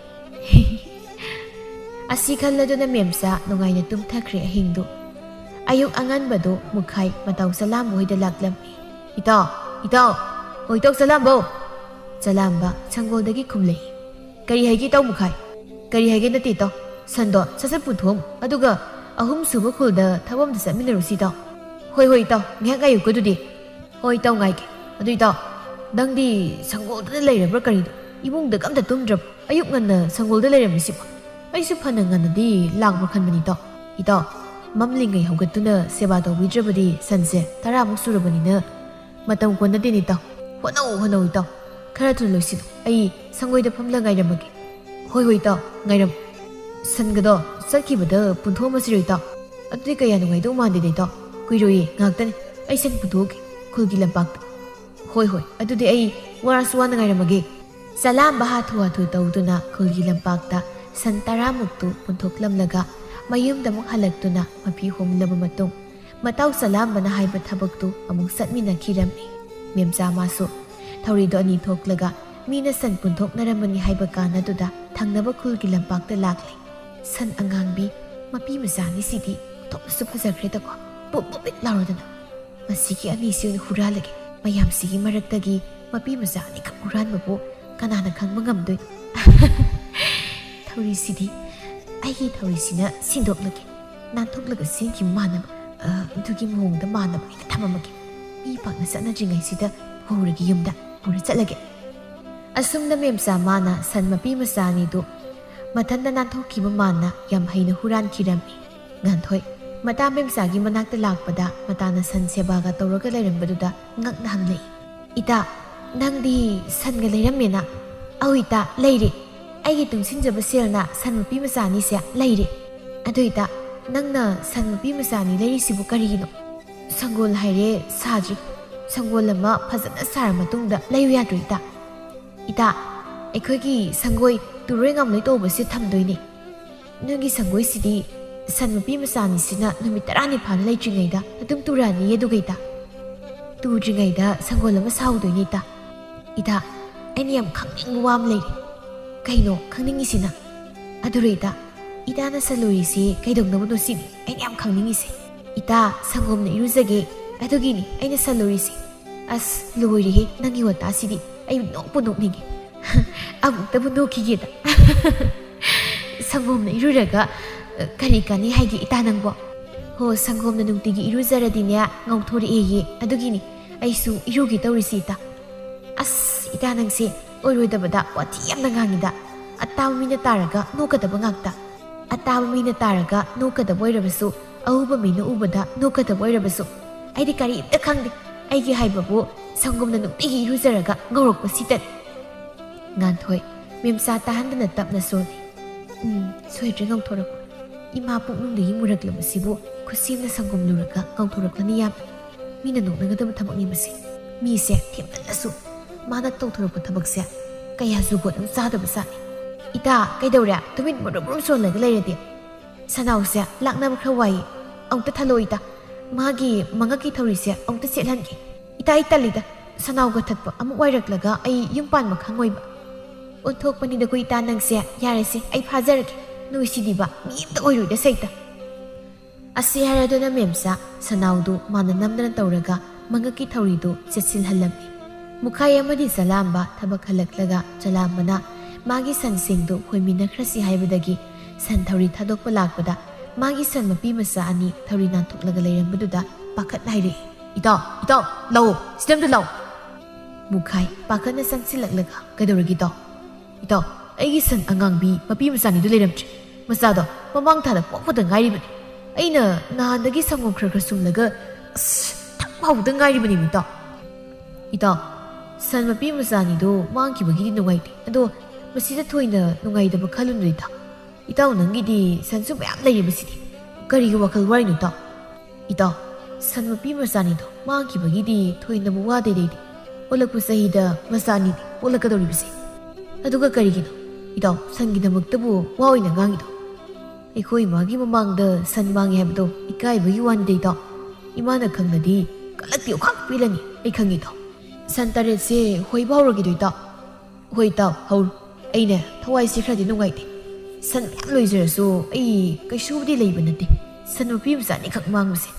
ꯑꯁꯤ ꯈꯜꯂꯗꯨꯅ ꯃꯦꯝꯆꯥ ꯅꯨꯡꯉꯥꯏꯅ ꯇꯨꯝꯊꯈ꯭ꯔꯦ ꯑꯍꯤꯡꯗꯨ꯫ ꯑꯌꯨꯛ ꯑꯉꯟꯕꯗꯨ ꯃꯨꯈꯥꯏ ꯃꯇꯥꯎ ꯆꯂꯥꯝꯕ ꯍꯣꯏꯗ ꯂꯥꯛꯂꯝꯃꯤ꯫ "ꯏꯇꯥꯎ, ꯏꯇꯥꯎ, ꯍꯣꯏ ꯏꯇꯥꯎ ꯆꯂꯥꯝꯕꯧ!" ꯆꯂꯥꯝꯕ ꯁꯪꯒꯣꯜꯗꯒꯤ ꯈꯨꯝꯂꯛꯏ꯫ "ꯀꯔꯤ ꯍꯥꯏꯒꯦ ꯏꯇꯥꯎ ꯃꯨꯈꯥꯏ?" "ꯀꯔꯤ ꯍꯥꯏꯒꯦ ꯅꯠꯇꯦ ꯏꯇꯥꯎ, ꯁꯟꯗꯣ ꯁꯠ ꯁꯠ ꯄꯨꯊꯣꯛꯑꯝꯃꯨ, ꯑꯗꯨꯒ ꯑꯍꯨꯝꯁꯨꯕ ꯈꯨꯜꯗ ꯊꯕꯛ ꯑꯝꯇ ꯆꯠꯃꯤꯟꯅꯔꯨꯁꯤ ꯏꯇꯥꯎ꯫" "ꯍꯣꯏ, ꯍꯣꯏ ꯏꯇꯥꯎ, ꯉꯥꯏꯍꯥꯛ ꯉꯥꯏꯌꯨꯀꯣ ꯑꯗꯨꯗꯤ꯫" "ꯍꯣꯏ ꯏꯇꯥꯎ ꯉꯥꯏꯒꯦ꯫ ꯑꯗꯨ ꯏꯇꯥꯎ, ꯅꯪꯗꯤ ꯁꯪꯒꯣꯜꯗꯨꯗ ꯂꯩꯔꯕ꯭ꯔꯥ ꯀꯔꯤꯅꯣ? ꯏꯃꯨꯡꯗꯒ ꯑꯝꯇ ꯇꯨꯝꯗ꯭ꯔꯕ? ꯑꯌꯨꯛ ꯉꯟꯅ ꯁꯪꯒꯣꯜꯗ ꯂꯩꯔꯝꯃꯤꯁꯤꯕꯣ? ꯑꯩꯁꯨ ꯐꯅ ꯉꯟꯅꯗꯤ ꯂꯥꯛꯄ꯭ꯔꯥ ꯈꯟꯕꯅꯤ ꯏꯇꯥꯎ꯫ ꯏꯇꯥꯎ, ꯃꯝꯂꯤꯉꯩ ꯍꯧꯒꯠꯇꯨꯅ ꯁꯦꯕꯥ ꯇꯧꯕꯤꯗ꯭ꯔꯕꯗꯤ ꯁꯟꯁꯦ ꯇꯔꯥꯃꯨꯛ ꯁꯨꯔꯕꯅꯤꯅ ꯃꯇꯝ ꯀꯣꯟꯅꯗꯦꯅꯦ ꯏꯇꯥꯎ꯫ ꯍꯣꯠꯅꯧ, ꯍꯣꯠꯅꯧ ꯏꯇꯥꯎ꯫ ꯈꯔ ꯊꯨꯅ ꯂꯣꯏꯁꯤꯜꯂꯨ꯫ ꯑꯩ ꯁꯪꯒꯣꯏꯗ ꯐꯝꯂ ꯉꯥꯏꯔꯝꯃꯒꯦ꯫" "ꯍꯣꯏ, ꯍꯣꯏ ꯏꯇꯥꯎ, ꯉꯥꯏꯔꯝꯃꯨ꯫" ꯁꯟꯒꯗꯣ ꯆꯠꯈꯤꯕꯗ ꯄꯨꯟꯊꯣꯛꯑꯝꯃꯁꯤꯔꯣ ꯏꯇꯥꯎ? ꯑꯗꯨꯗꯤ ꯀꯌꯥ ꯅꯨꯡꯉꯥꯏꯗꯧ ꯃꯥꯟꯗꯦꯗ ꯏꯇꯥꯎ꯫ ꯀꯨꯏꯔꯣꯏꯌꯦ, ꯉꯥꯏꯍꯥꯛꯇꯅꯤ꯫ ꯑꯩ ꯁꯟ ꯄꯨꯊꯣꯛꯑꯒꯦ ꯈꯨꯜꯒꯤ ꯂꯝꯄꯥꯛꯇ꯫ "ꯍꯣꯏ, ꯍꯣꯏ, ꯑꯗꯨꯗꯤ ꯑꯩ ꯋꯥꯔꯁꯨ ꯋꯥꯅ ꯉꯥꯏꯔꯝꯃꯒꯦ꯫" ꯆꯂꯥꯝꯕ ꯍꯥꯊꯨ ꯍꯥꯊꯨ ꯇꯧꯗꯨꯅ ꯈꯨꯜꯒꯤ ꯂꯝꯄꯥꯛꯇ ꯁꯟ ꯇꯔꯥꯃꯨꯛꯇꯨ ꯄꯨꯟꯊꯣꯛꯂꯝꯂꯒ ꯃꯌꯨꯝꯗ ꯑꯃꯨꯛ ꯍꯜꯂꯛꯇꯨꯅ ꯃꯄꯤ ꯍꯣꯝꯂꯕ ꯃꯇꯨꯡ, ꯃꯇꯥꯎ ꯆꯂꯥꯝꯕꯅ ꯍꯥꯏꯕ ꯊꯕꯛꯇꯨ ꯑꯃꯨꯛ ꯆꯠꯃꯤꯟꯅꯈꯤꯔꯝꯃꯤ꯫ ꯃꯦꯝꯆꯥ ꯃꯥꯁꯨ ꯊꯧꯔꯤꯗꯣ ꯑꯅꯤ ꯊꯣꯛꯂꯒ ꯃꯤꯅ ꯁꯟ ꯄꯨꯟꯊꯣꯛꯅꯔꯝꯃꯅꯤ ꯍꯥꯏꯕ ꯀꯥꯟꯅꯗꯨꯗ ꯊꯪꯅꯕ ꯈꯨꯜꯒꯤ ꯂꯝꯄꯥꯛꯇ ꯂꯥꯛꯂꯦ꯫ ꯁꯟ ꯑꯉꯥꯡꯕꯤ ꯃꯄꯤ ꯃꯆꯥ ꯑꯅꯤꯁꯤꯗꯤ ꯑꯣꯟꯊꯣꯛꯅꯁꯨ ꯐꯖꯈ꯭ꯔꯦꯗꯀꯣ, ꯄꯨꯞ ꯄꯨꯞ ꯄꯤꯛ ꯂꯥꯎꯔꯗꯅ꯫ "ꯃꯁꯤꯒꯤ ꯑꯅꯤꯁꯤ ꯑꯣꯏꯅ ꯍꯨꯔꯥꯜꯂꯒꯦ꯫ ꯃꯌꯥꯝꯁꯤꯒꯤ ꯃꯔꯛꯇꯒꯤ ꯃꯄꯤ ꯃꯆꯥ ꯑꯅꯤꯈꯛ ꯍꯨꯔꯥꯟꯕꯕꯨ ꯀꯅꯥꯅ ꯈꯪꯕ ꯉꯝꯗꯣꯏꯅꯣ?" "ꯊꯧꯔꯤꯁꯤꯗꯤ ꯑꯩꯒꯤ ꯊꯧꯔꯤꯁꯤꯅ ꯁꯤꯟꯗꯣꯛꯂꯒꯦ꯫ ꯅꯥꯟꯊꯣꯛꯂꯒ ꯆꯦꯟꯈꯤꯕ ꯃꯥꯟꯅꯕ, ꯑ, ꯑꯗꯨꯒꯤ ꯃꯑꯣꯡꯗ ꯃꯥꯟꯅꯕ ꯑꯩꯅ ꯊꯝꯃꯝꯃꯒꯦ꯫ ꯃꯤ ꯄꯥꯛꯅ ꯆꯠꯅꯗ꯭ꯔꯤꯉꯩꯁꯤꯗ ꯄꯨꯔꯒꯦ ꯌꯨꯝꯗ, ꯄꯨꯔ ꯆꯠꯂꯒꯦ꯫" ꯑꯁꯨꯝꯅ ꯃꯦꯝꯆꯥ ꯃꯥꯅ ꯁꯟ ꯃꯄꯤ ꯃꯆꯥ ꯑꯅꯤꯗꯨ ꯃꯊꯟꯇ ꯅꯥꯟꯊꯣꯛꯈꯤꯕ ꯃꯥꯟꯅ ꯌꯥꯝ ꯍꯩꯅ ꯍꯨꯔꯥꯟꯈꯤꯔꯝꯃꯤ꯫ ꯉꯥꯟꯊꯣꯏ ꯃꯇꯥ ꯃꯦꯝꯆꯥꯒꯤ ꯃꯅꯥꯛꯇ ꯂꯥꯛꯄꯗ ꯃꯇꯥꯅ ꯁꯟ ꯁꯦꯕꯥꯒ ꯇꯧꯔꯒ ꯂꯩꯔꯝꯕꯗꯨꯗ ꯉꯛꯅ ꯍꯪꯂꯛꯏ꯫ "ꯏꯇꯥ, ꯅꯪꯗꯤ ꯁꯟꯒ ꯂꯩꯔꯝꯃꯦꯅ?" "ꯑꯧ ꯏꯇꯥ, ꯂꯩꯔꯦ꯫ ꯑꯩꯒꯤ ꯇꯨꯡꯁꯤꯟꯖꯕ ꯁꯦꯜꯅ ꯁꯟ ꯃꯄꯤ ꯃꯆꯥ ꯑꯅꯤꯁꯦ ꯂꯩꯔꯦ꯫ ꯑꯗꯨ ꯏꯇꯥ, ꯅꯪꯅ ꯁꯟ ꯃꯄꯤ ꯃꯆꯥ ꯑꯅꯤ ꯂꯩꯔꯤꯁꯤꯕꯨ ꯀꯔꯤꯒꯤꯅꯣ?" ꯁꯪꯒꯣꯜ ꯍꯥꯏꯔꯦ ꯁꯥꯗ꯭ꯔꯤ꯫ ꯁꯪꯒꯣꯜ ꯑꯃ ꯐꯖꯅ ꯁꯥꯔ ꯃꯇꯨꯡꯗ ꯂꯩꯌꯨ ꯌꯥꯗ꯭ꯔꯣ, ꯏꯇꯥ? ꯏꯇꯥ, ꯑꯩꯈꯣꯏꯒꯤ ꯁꯪꯒꯣꯏ ꯇꯨꯔꯣꯏ ꯉꯥꯝꯂꯣꯏ ꯇꯧꯕꯁꯦ ꯊꯝꯗꯣꯏꯅꯦ꯫ ꯅꯪꯒꯤ ꯁꯪꯒꯣꯏꯁꯤꯗꯤ ꯁꯟ ꯃꯄꯤ ꯃꯆꯥꯅꯤꯁꯤꯅ ꯅꯨꯃꯤꯠ ꯇꯔꯥꯅꯤ ꯐꯥꯅ ꯂꯩꯇ꯭ꯔꯤꯉꯩꯗ ꯑꯗꯨꯝ ꯇꯨꯔꯛꯑꯅꯤꯌꯦ꯫ ꯑꯗꯨꯒ ꯏꯇꯥ, ꯇꯨꯗ꯭ꯔꯤꯉꯩꯗ ꯁꯪꯒꯣꯜ ꯑꯃ ꯁꯥꯍꯧꯗꯣꯏꯅꯦ ꯏꯇꯥ꯫ ꯏꯇꯥ, ꯑꯩꯅ ꯌꯥꯝ ꯈꯪꯅꯤꯡꯕ ꯋꯥ ꯑꯃ ꯂꯩꯔꯦ꯫ ꯀꯩꯅꯣ ꯈꯪꯅꯤꯡꯉꯤꯁꯤꯅ? ꯑꯗꯨꯔꯣ ꯏꯇꯥ, ꯏꯇꯥꯅ ꯁꯜꯂꯨꯔꯤꯁꯤ ꯀꯩꯗꯧꯅꯕꯅꯣ ꯁꯤꯅꯤ ꯑꯩꯅ ꯌꯥꯝ ꯈꯪꯅꯤꯡꯉꯤꯁꯦ꯫ ꯏꯇꯥ, ꯁꯪꯒꯣꯝꯅ ꯏꯔꯨꯖꯒꯦ, ꯑꯗꯨꯒꯤꯅꯤ ꯑꯩꯅ ꯁꯜꯂꯨꯔꯤꯁꯦ꯫ ꯑꯁ, ꯂꯣꯏꯔꯦꯍꯦ, ꯅꯪꯒꯤ ꯋꯥꯇꯥꯁꯤꯗꯤ ꯑꯩ ꯅꯣꯛꯄꯨ ꯅꯣꯛꯅꯤꯡꯉꯦ꯫ ꯑꯃꯨꯛꯇꯕꯨ ꯅꯣꯛꯈꯤꯒꯦꯗ꯫ ꯁꯪꯒꯣꯝꯅ ꯏꯔꯨꯔꯒ, ꯑ, ꯀꯔꯤ ꯀꯥꯟꯅꯩ ꯍꯥꯏꯒꯦ ꯏꯇꯥ ꯅꯪꯕꯣ? ꯍꯣ, ꯁꯪꯒꯣꯝꯅ ꯅꯨꯡꯇꯤꯒꯤ ꯏꯔꯨꯖꯔꯗꯤꯅꯦ ꯉꯧꯊꯣꯔꯛꯑꯦꯌꯦ, ꯑꯗꯨꯒꯤꯅꯤ ꯑꯩꯁꯨ ꯏꯔꯨꯒꯦ ꯇꯧꯔꯤꯁꯤ ꯏꯇꯥ꯫ ꯑꯁ, ꯏꯇꯥ ꯅꯪꯁꯦ ꯑꯣꯏꯔꯣꯏꯗꯕꯗ ꯋꯥꯊꯤ ꯌꯥꯝꯅ ꯉꯥꯡꯉꯤꯗ꯫ ꯑꯇꯥꯕ ꯃꯤꯅ ꯇꯥꯔꯒ ꯅꯣꯛꯀꯗꯕ ꯉꯥꯛꯇ꯫ ꯑꯇꯥꯕ ꯃꯤꯅ ꯇꯥꯔꯒ ꯅꯣꯛꯀꯗꯕ ꯑꯣꯏꯔꯕꯁꯨ, ꯑꯎꯕ ꯃꯤꯅ ꯎꯕꯗ ꯅꯣꯛꯀꯗꯕ ꯑꯣꯏꯔꯕꯁꯨ, ꯑꯩꯗꯤ ꯀꯔꯤꯝꯇ ꯈꯪꯗꯦ꯫ ꯑꯩꯒꯤ ꯍꯥꯏꯕꯕꯨ ꯁꯪꯒꯣꯝꯅ ꯅꯨꯡꯇꯤꯒꯤ ꯏꯔꯨꯖꯔꯒ ꯉꯧꯔꯛꯄꯁꯤꯗꯅꯤ꯫ ꯉꯥꯟꯊꯣꯏ, ꯃꯦꯝꯆꯥ ꯇꯥꯍꯟꯗꯅ ꯇꯞꯅ ꯁꯣꯜꯂꯤ꯫ "ꯎꯝ, ꯁꯣꯏꯗ꯭ꯔꯦ ꯉꯧꯊꯣꯔꯛꯄ꯫ ꯏꯃꯥ ꯄꯨꯛꯅꯨꯡꯗꯒꯤ ꯃꯨꯔꯛꯂꯕꯁꯤꯕꯨ ꯈꯨꯠꯁꯦꯝꯅ ꯁꯪꯒꯣꯝ ꯂꯨꯔꯒ ꯉꯧꯊꯣꯔꯛꯂꯅꯤ ꯌꯥꯝ꯫ ꯃꯤꯅ ꯅꯣꯛꯅꯒꯗꯕ ꯊꯕꯛꯅꯤ ꯃꯁꯤ꯫ ꯃꯤꯁꯦ ꯊꯦꯝꯃꯜꯂꯁꯨ ꯃꯥꯅ ꯇꯧꯊꯣꯔꯛꯄ ꯊꯕꯛꯁꯦ ꯀꯌꯥ ꯖꯨꯒꯣꯠ ꯑꯃ ꯆꯥꯗꯕ ꯖꯥꯠꯅꯤ꯫ ꯏꯇꯥ, ꯀꯩꯗꯧꯔꯦ? ꯇꯨꯃꯤꯟ ꯃꯨꯔꯨꯝ ꯃꯨꯔꯨꯝ ꯁꯣꯜꯂꯒ ꯂꯩꯔꯗꯤ?" "ꯁꯅꯥꯎꯁꯦ ꯂꯥꯛꯅꯕ ꯈꯔ ꯋꯥꯏꯌꯦ꯫ ꯑꯃꯨꯛꯇ ꯊꯜꯂꯛꯑꯣ ꯏꯇꯥ꯫ ꯃꯥꯒꯤ ꯃꯉꯛꯀꯤ ꯊꯧꯔꯤꯁꯦ ꯑꯃꯨꯛꯇ ꯁꯦꯠꯍꯟꯒꯦ꯫ ꯏꯇꯥ, ꯑꯩ ꯇꯜꯂꯤꯗ꯫ ꯁꯅꯥꯎꯒ ꯊꯠꯄ ꯑꯃꯨꯛ ꯋꯥꯏꯔꯛꯂꯒ ꯑꯩ ꯌꯨꯝ ꯄꯥꯟꯕ ꯈꯪꯉꯣꯏꯕ꯫ ꯑꯣꯟꯊꯣꯛꯄꯅꯤꯗꯀꯣ ꯏꯇꯥ ꯅꯪꯁꯦ꯫ ꯌꯥꯔꯦꯁꯦ, ꯑꯩ ꯐꯥꯖꯔꯒꯦ꯫ ꯅꯣꯏꯁꯤꯗꯤꯕ ꯃꯤ ꯑꯝꯇ ꯑꯣꯏꯔꯣꯏꯗ ꯁꯩꯇ꯫" ꯑꯁꯤ ꯍꯥꯏꯔꯗꯨꯅ ꯃꯦꯝꯆꯥ ꯁꯅꯥꯎꯗꯨ ꯃꯥꯅ ꯅꯝꯗꯅ ꯇꯧꯔꯒ ꯃꯉꯛꯀꯤ ꯊꯧꯔꯤꯗꯨ ꯆꯦꯠꯁꯤꯜꯍꯜꯂꯝꯃꯤ꯫ ꯃꯨꯈꯥꯏ ꯑꯃꯗꯤ ꯆꯂꯥꯝꯕ ꯊꯕꯛ ꯍꯜꯂꯛꯂꯒ ꯆꯂꯥꯝꯕꯅ ꯃꯥꯒꯤ ꯁꯟꯁꯤꯡꯗꯨ ꯈꯣꯏꯃꯤꯟꯅꯈ꯭ꯔꯁꯤ ꯍꯥꯏꯕꯗꯒꯤ ꯁꯟ ꯊꯧꯔꯤ ꯊꯥꯗꯣꯛꯄ ꯂꯥꯛꯄꯗ ꯃꯥꯒꯤ ꯁꯟ ꯃꯄꯤ ꯃꯆꯥ ꯑꯅꯤ ꯊꯧꯔꯤ ꯅꯥꯟꯊꯣꯛꯂꯒ ꯂꯩꯔꯝꯕꯗꯨꯗ ꯄꯥꯈꯠꯅ ꯍꯥꯏꯔꯛꯏ, "ꯏꯇꯥꯎ, ꯏꯇꯥꯎ, ꯂꯥꯛꯑꯣ, ꯁꯤꯗ ꯑꯝꯇ ꯂꯥꯛꯑꯣ꯫" ꯃꯨꯈꯥꯏ ꯄꯥꯈꯠꯅ ꯆꯪꯁꯤꯜꯂꯛꯂꯒ, "ꯀꯩꯗꯧꯔꯒꯦ ꯏꯇꯥꯎ?" "ꯏꯇꯥꯎ, ꯑꯩꯒꯤ ꯁꯟ ꯑꯉꯥꯡꯕꯤ ꯃꯄꯤ ꯃꯆꯥꯅꯤꯗꯨ ꯂꯩꯔꯝꯗ꯭ꯔꯦ꯫ ꯃꯆꯥꯗꯣ ꯃꯃꯥꯡ ꯊꯥꯗ ꯄꯣꯛꯄꯗ ꯉꯥꯏꯔꯤꯕꯅꯤ꯫ ꯑꯩꯅ ꯅꯍꯥꯟꯗꯒꯤ ꯁꯪꯒꯣꯝ ꯈꯔ ꯈꯔ ꯁꯨꯝꯂꯒ, ꯑꯁ, ꯊꯛ ꯐꯥꯎꯕꯗ ꯉꯥꯏꯔꯤꯕꯅꯤ ꯏꯇꯥꯎ꯫" "ꯏꯇꯥꯎ, ꯁꯟ ꯃꯄꯤ ꯃꯆꯥꯅꯤꯗꯣ ꯃꯥꯡꯈꯤꯕꯒꯤꯗꯤ ꯅꯨꯡꯉꯥꯏꯇꯦ꯫ ꯑꯗꯣ ꯃꯁꯤꯗ ꯊꯣꯏꯅ ꯅꯨꯡꯉꯥꯏꯇꯕ ꯈꯜꯂꯨꯅꯨ ꯏꯇꯥꯎ꯫ ꯏꯇꯥꯎ, ꯅꯪꯒꯤꯗꯤ ꯁꯟꯁꯨ ꯃꯌꯥꯝ ꯂꯩꯔꯤꯕꯁꯤꯗꯤ꯫ ꯀꯔꯤꯒꯤ ꯋꯥꯈꯜ ꯋꯥꯔꯤꯅꯣ ꯏꯇꯥꯎ?" "ꯏꯇꯥꯎ, ꯁꯟ ꯃꯄꯤ ꯃꯆꯥꯅꯤꯗꯣ ꯃꯥꯡꯈꯤꯕꯒꯤꯗꯤ ꯊꯣꯏꯅꯕꯨ ꯋꯥꯗꯦ ꯂꯩꯗꯦ꯫ ꯑꯣꯜꯂꯛꯄ ꯆꯍꯤꯗ ꯃꯆꯥꯅꯤꯗꯤ ꯄꯣꯛꯂꯛꯀꯗꯧꯔꯤꯕꯁꯦ꯫ ꯑꯗꯨꯒ ꯀꯔꯤꯒꯤꯅꯣ ꯏꯇꯥꯎ ꯁꯟꯒꯤꯗꯃꯛꯇꯕꯨ ꯋꯥ ꯑꯣꯏꯅ ꯉꯥꯡꯉꯤꯗꯣ? ꯑꯩꯈꯣꯏ ꯏꯃꯥꯒꯤ ꯃꯃꯥꯡꯗ ꯁꯟ ꯃꯥꯡꯉꯦ ꯍꯥꯏꯕꯗꯣ ꯏꯀꯥꯏꯕꯒꯤ ꯋꯥꯅꯤꯗ ꯏꯇꯥꯎ꯫ ꯏꯃꯥꯅ ꯈꯪꯂꯗꯤ ꯀꯂꯛꯇꯤ ꯑꯣꯈꯥꯛ ꯄꯤꯔꯅꯤ, ꯑꯩ ꯈꯪꯉꯤ ꯏꯇꯥꯎ꯫ ꯁꯟ ꯇꯔꯦꯠꯁꯦ ꯍꯣꯏꯕ ꯍꯧꯔꯒꯦꯗꯣ ꯏꯇꯥꯎ꯫ ꯍꯣꯏ ꯏꯇꯥꯎ, ꯍꯧꯔꯣ꯫ ꯑꯩꯅꯦ ꯊꯋꯥꯏꯁꯦ ꯈꯔꯗꯤ ꯅꯨꯡꯉꯥꯏꯇꯦ꯫ ꯁꯟ ꯃꯌꯥꯝ ꯂꯣꯏꯖꯔꯁꯨ ꯑꯩ ꯀꯩꯁꯨꯕꯨꯗꯤ ꯂꯩꯕ ꯅꯠꯇꯦ꯫ ꯁꯟ ꯃꯄꯤ ꯃꯆꯥ ꯑꯅꯤꯈꯛ ꯃꯥꯡꯕꯁꯦ꯫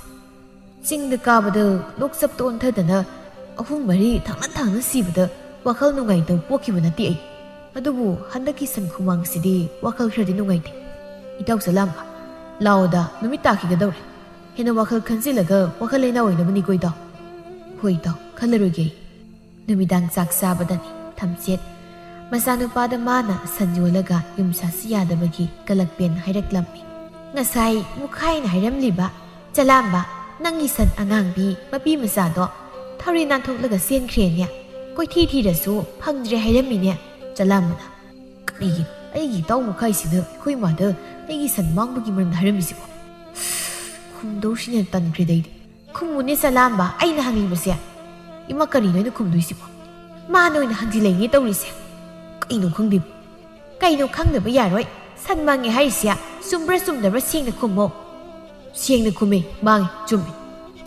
ꯆꯤꯡꯗ ꯀꯥꯕꯗ ꯂꯣꯛꯆꯞꯇ ꯑꯣꯟꯊꯗꯅ ꯑꯍꯨꯝ ꯃꯔꯤ ꯊꯪꯅ ꯊꯪꯅ ꯁꯤꯕꯗ ꯋꯥꯈꯜ ꯅꯨꯡꯉꯥꯏꯇꯕ ꯄꯣꯛꯈꯤꯕ ꯅꯠꯇꯦ ꯑꯩ꯫ ꯑꯗꯨꯕꯨ ꯍꯟꯗꯛꯀꯤ ꯁꯟ ꯈꯨꯃꯥꯡꯁꯤꯗꯤ ꯋꯥꯈꯜ ꯈꯔꯗꯤ ꯅꯨꯡꯉꯥꯏꯇꯦ꯫ ꯏꯇꯥꯎ ꯆꯂꯥꯝꯕ, ꯂꯥꯛꯑꯣꯗ, ꯅꯨꯃꯤꯠ ꯇꯥꯈꯤꯒꯗꯧꯔꯦ꯫ ꯍꯦꯟꯅ ꯋꯥꯈꯜ ꯈꯟꯖꯤꯜꯂꯒ ꯋꯥꯈꯜ ꯂꯩꯅꯥ ꯑꯣꯏꯅꯕꯅꯤꯀꯣ ꯏꯇꯥꯎ꯫ ꯍꯣꯏ ꯏꯇꯥꯎ, ꯈꯜꯂꯔꯣꯏꯒꯦ ꯑꯩ꯫ ꯅꯨꯃꯤꯗꯥꯡ ꯆꯥꯛ ꯆꯥꯕꯗꯅꯤ ꯊꯝꯆꯦꯠ ꯃꯆꯥꯅꯨꯄꯥꯗ ꯃꯥꯅ ꯁꯟ ꯌꯣꯜꯂꯒ ꯌꯨꯝ ꯁꯥꯁꯤ ꯌꯥꯗꯕꯒꯤ ꯀꯂꯛꯄꯦꯟ ꯍꯥꯏꯔꯛꯂꯝꯃꯤ꯫ ꯉꯁꯥꯏ ꯃꯨꯈꯥꯏꯅ ꯍꯥꯏꯔꯝꯂꯤꯕ, "ꯆꯂꯥꯝꯕ, ꯅꯪꯒꯤ ꯁꯟ ꯑꯉꯥꯡꯕꯤ ꯃꯄꯤ ꯃꯆꯥꯗꯣ ꯊꯧꯔꯤ ꯅꯥꯟꯊꯣꯛꯂꯒ ꯆꯦꯟꯈ꯭ꯔꯦꯅꯦ꯫ ꯀꯣꯏꯊꯤ ꯊꯤꯔꯁꯨ ꯐꯪꯗ꯭ꯔꯦ ꯍꯥꯏꯔꯝꯃꯤꯅꯦ ꯆꯂꯥꯝꯕꯅ꯫" ꯀꯔꯤꯒꯤꯅꯣ ꯑꯩꯒꯤ ꯏꯇꯥꯎ ꯃꯨꯈꯥꯏꯁꯤꯅ ꯑꯩꯈꯣꯏ ꯏꯃꯥꯗ ꯑꯩꯒꯤ ꯁꯟ ꯃꯥꯡꯕꯒꯤ ꯃꯔꯝꯗ ꯍꯥꯏꯔꯝꯃꯤꯁꯤꯕꯣ? ꯈꯨꯝꯗꯧꯁꯤꯅ ꯇꯟꯈ꯭ꯔꯦꯗ ꯑꯩꯗꯤ꯫ ꯈꯨꯝꯃꯨꯅꯦ ꯆꯂꯥꯝꯕ, ꯑꯩꯅ ꯍꯪꯂꯤꯕꯁꯦ꯫ ꯏꯃꯥ, ꯀꯔꯤꯅꯣ ꯑꯩꯅ ꯈꯨꯝꯗꯣꯏꯁꯤꯕꯣ? ꯃꯥꯅ ꯑꯣꯏꯅ ꯍꯪꯖꯤꯜꯂꯛꯏꯅꯦ ꯇꯧꯔꯤꯁꯦ꯫ ꯀꯩꯅꯣ ꯈꯪꯗꯦ꯫ ꯀꯩꯅꯣ ꯈꯪꯗꯕ ꯌꯥꯔꯣꯏ꯫ ꯁꯟ ꯃꯥꯡꯉꯦ ꯍꯥꯏꯔꯤꯁꯦ ꯆꯨꯝꯕ꯭ꯔꯥ ꯆꯨꯝꯗꯕ꯭ꯔꯥ ꯁꯦꯡꯅ ꯈꯨꯝꯃꯣ꯫ ꯁꯦꯡꯅ ꯈꯨꯝꯃꯦ, ꯃꯥꯡꯉꯦ, ꯆꯨꯝꯃꯦ꯫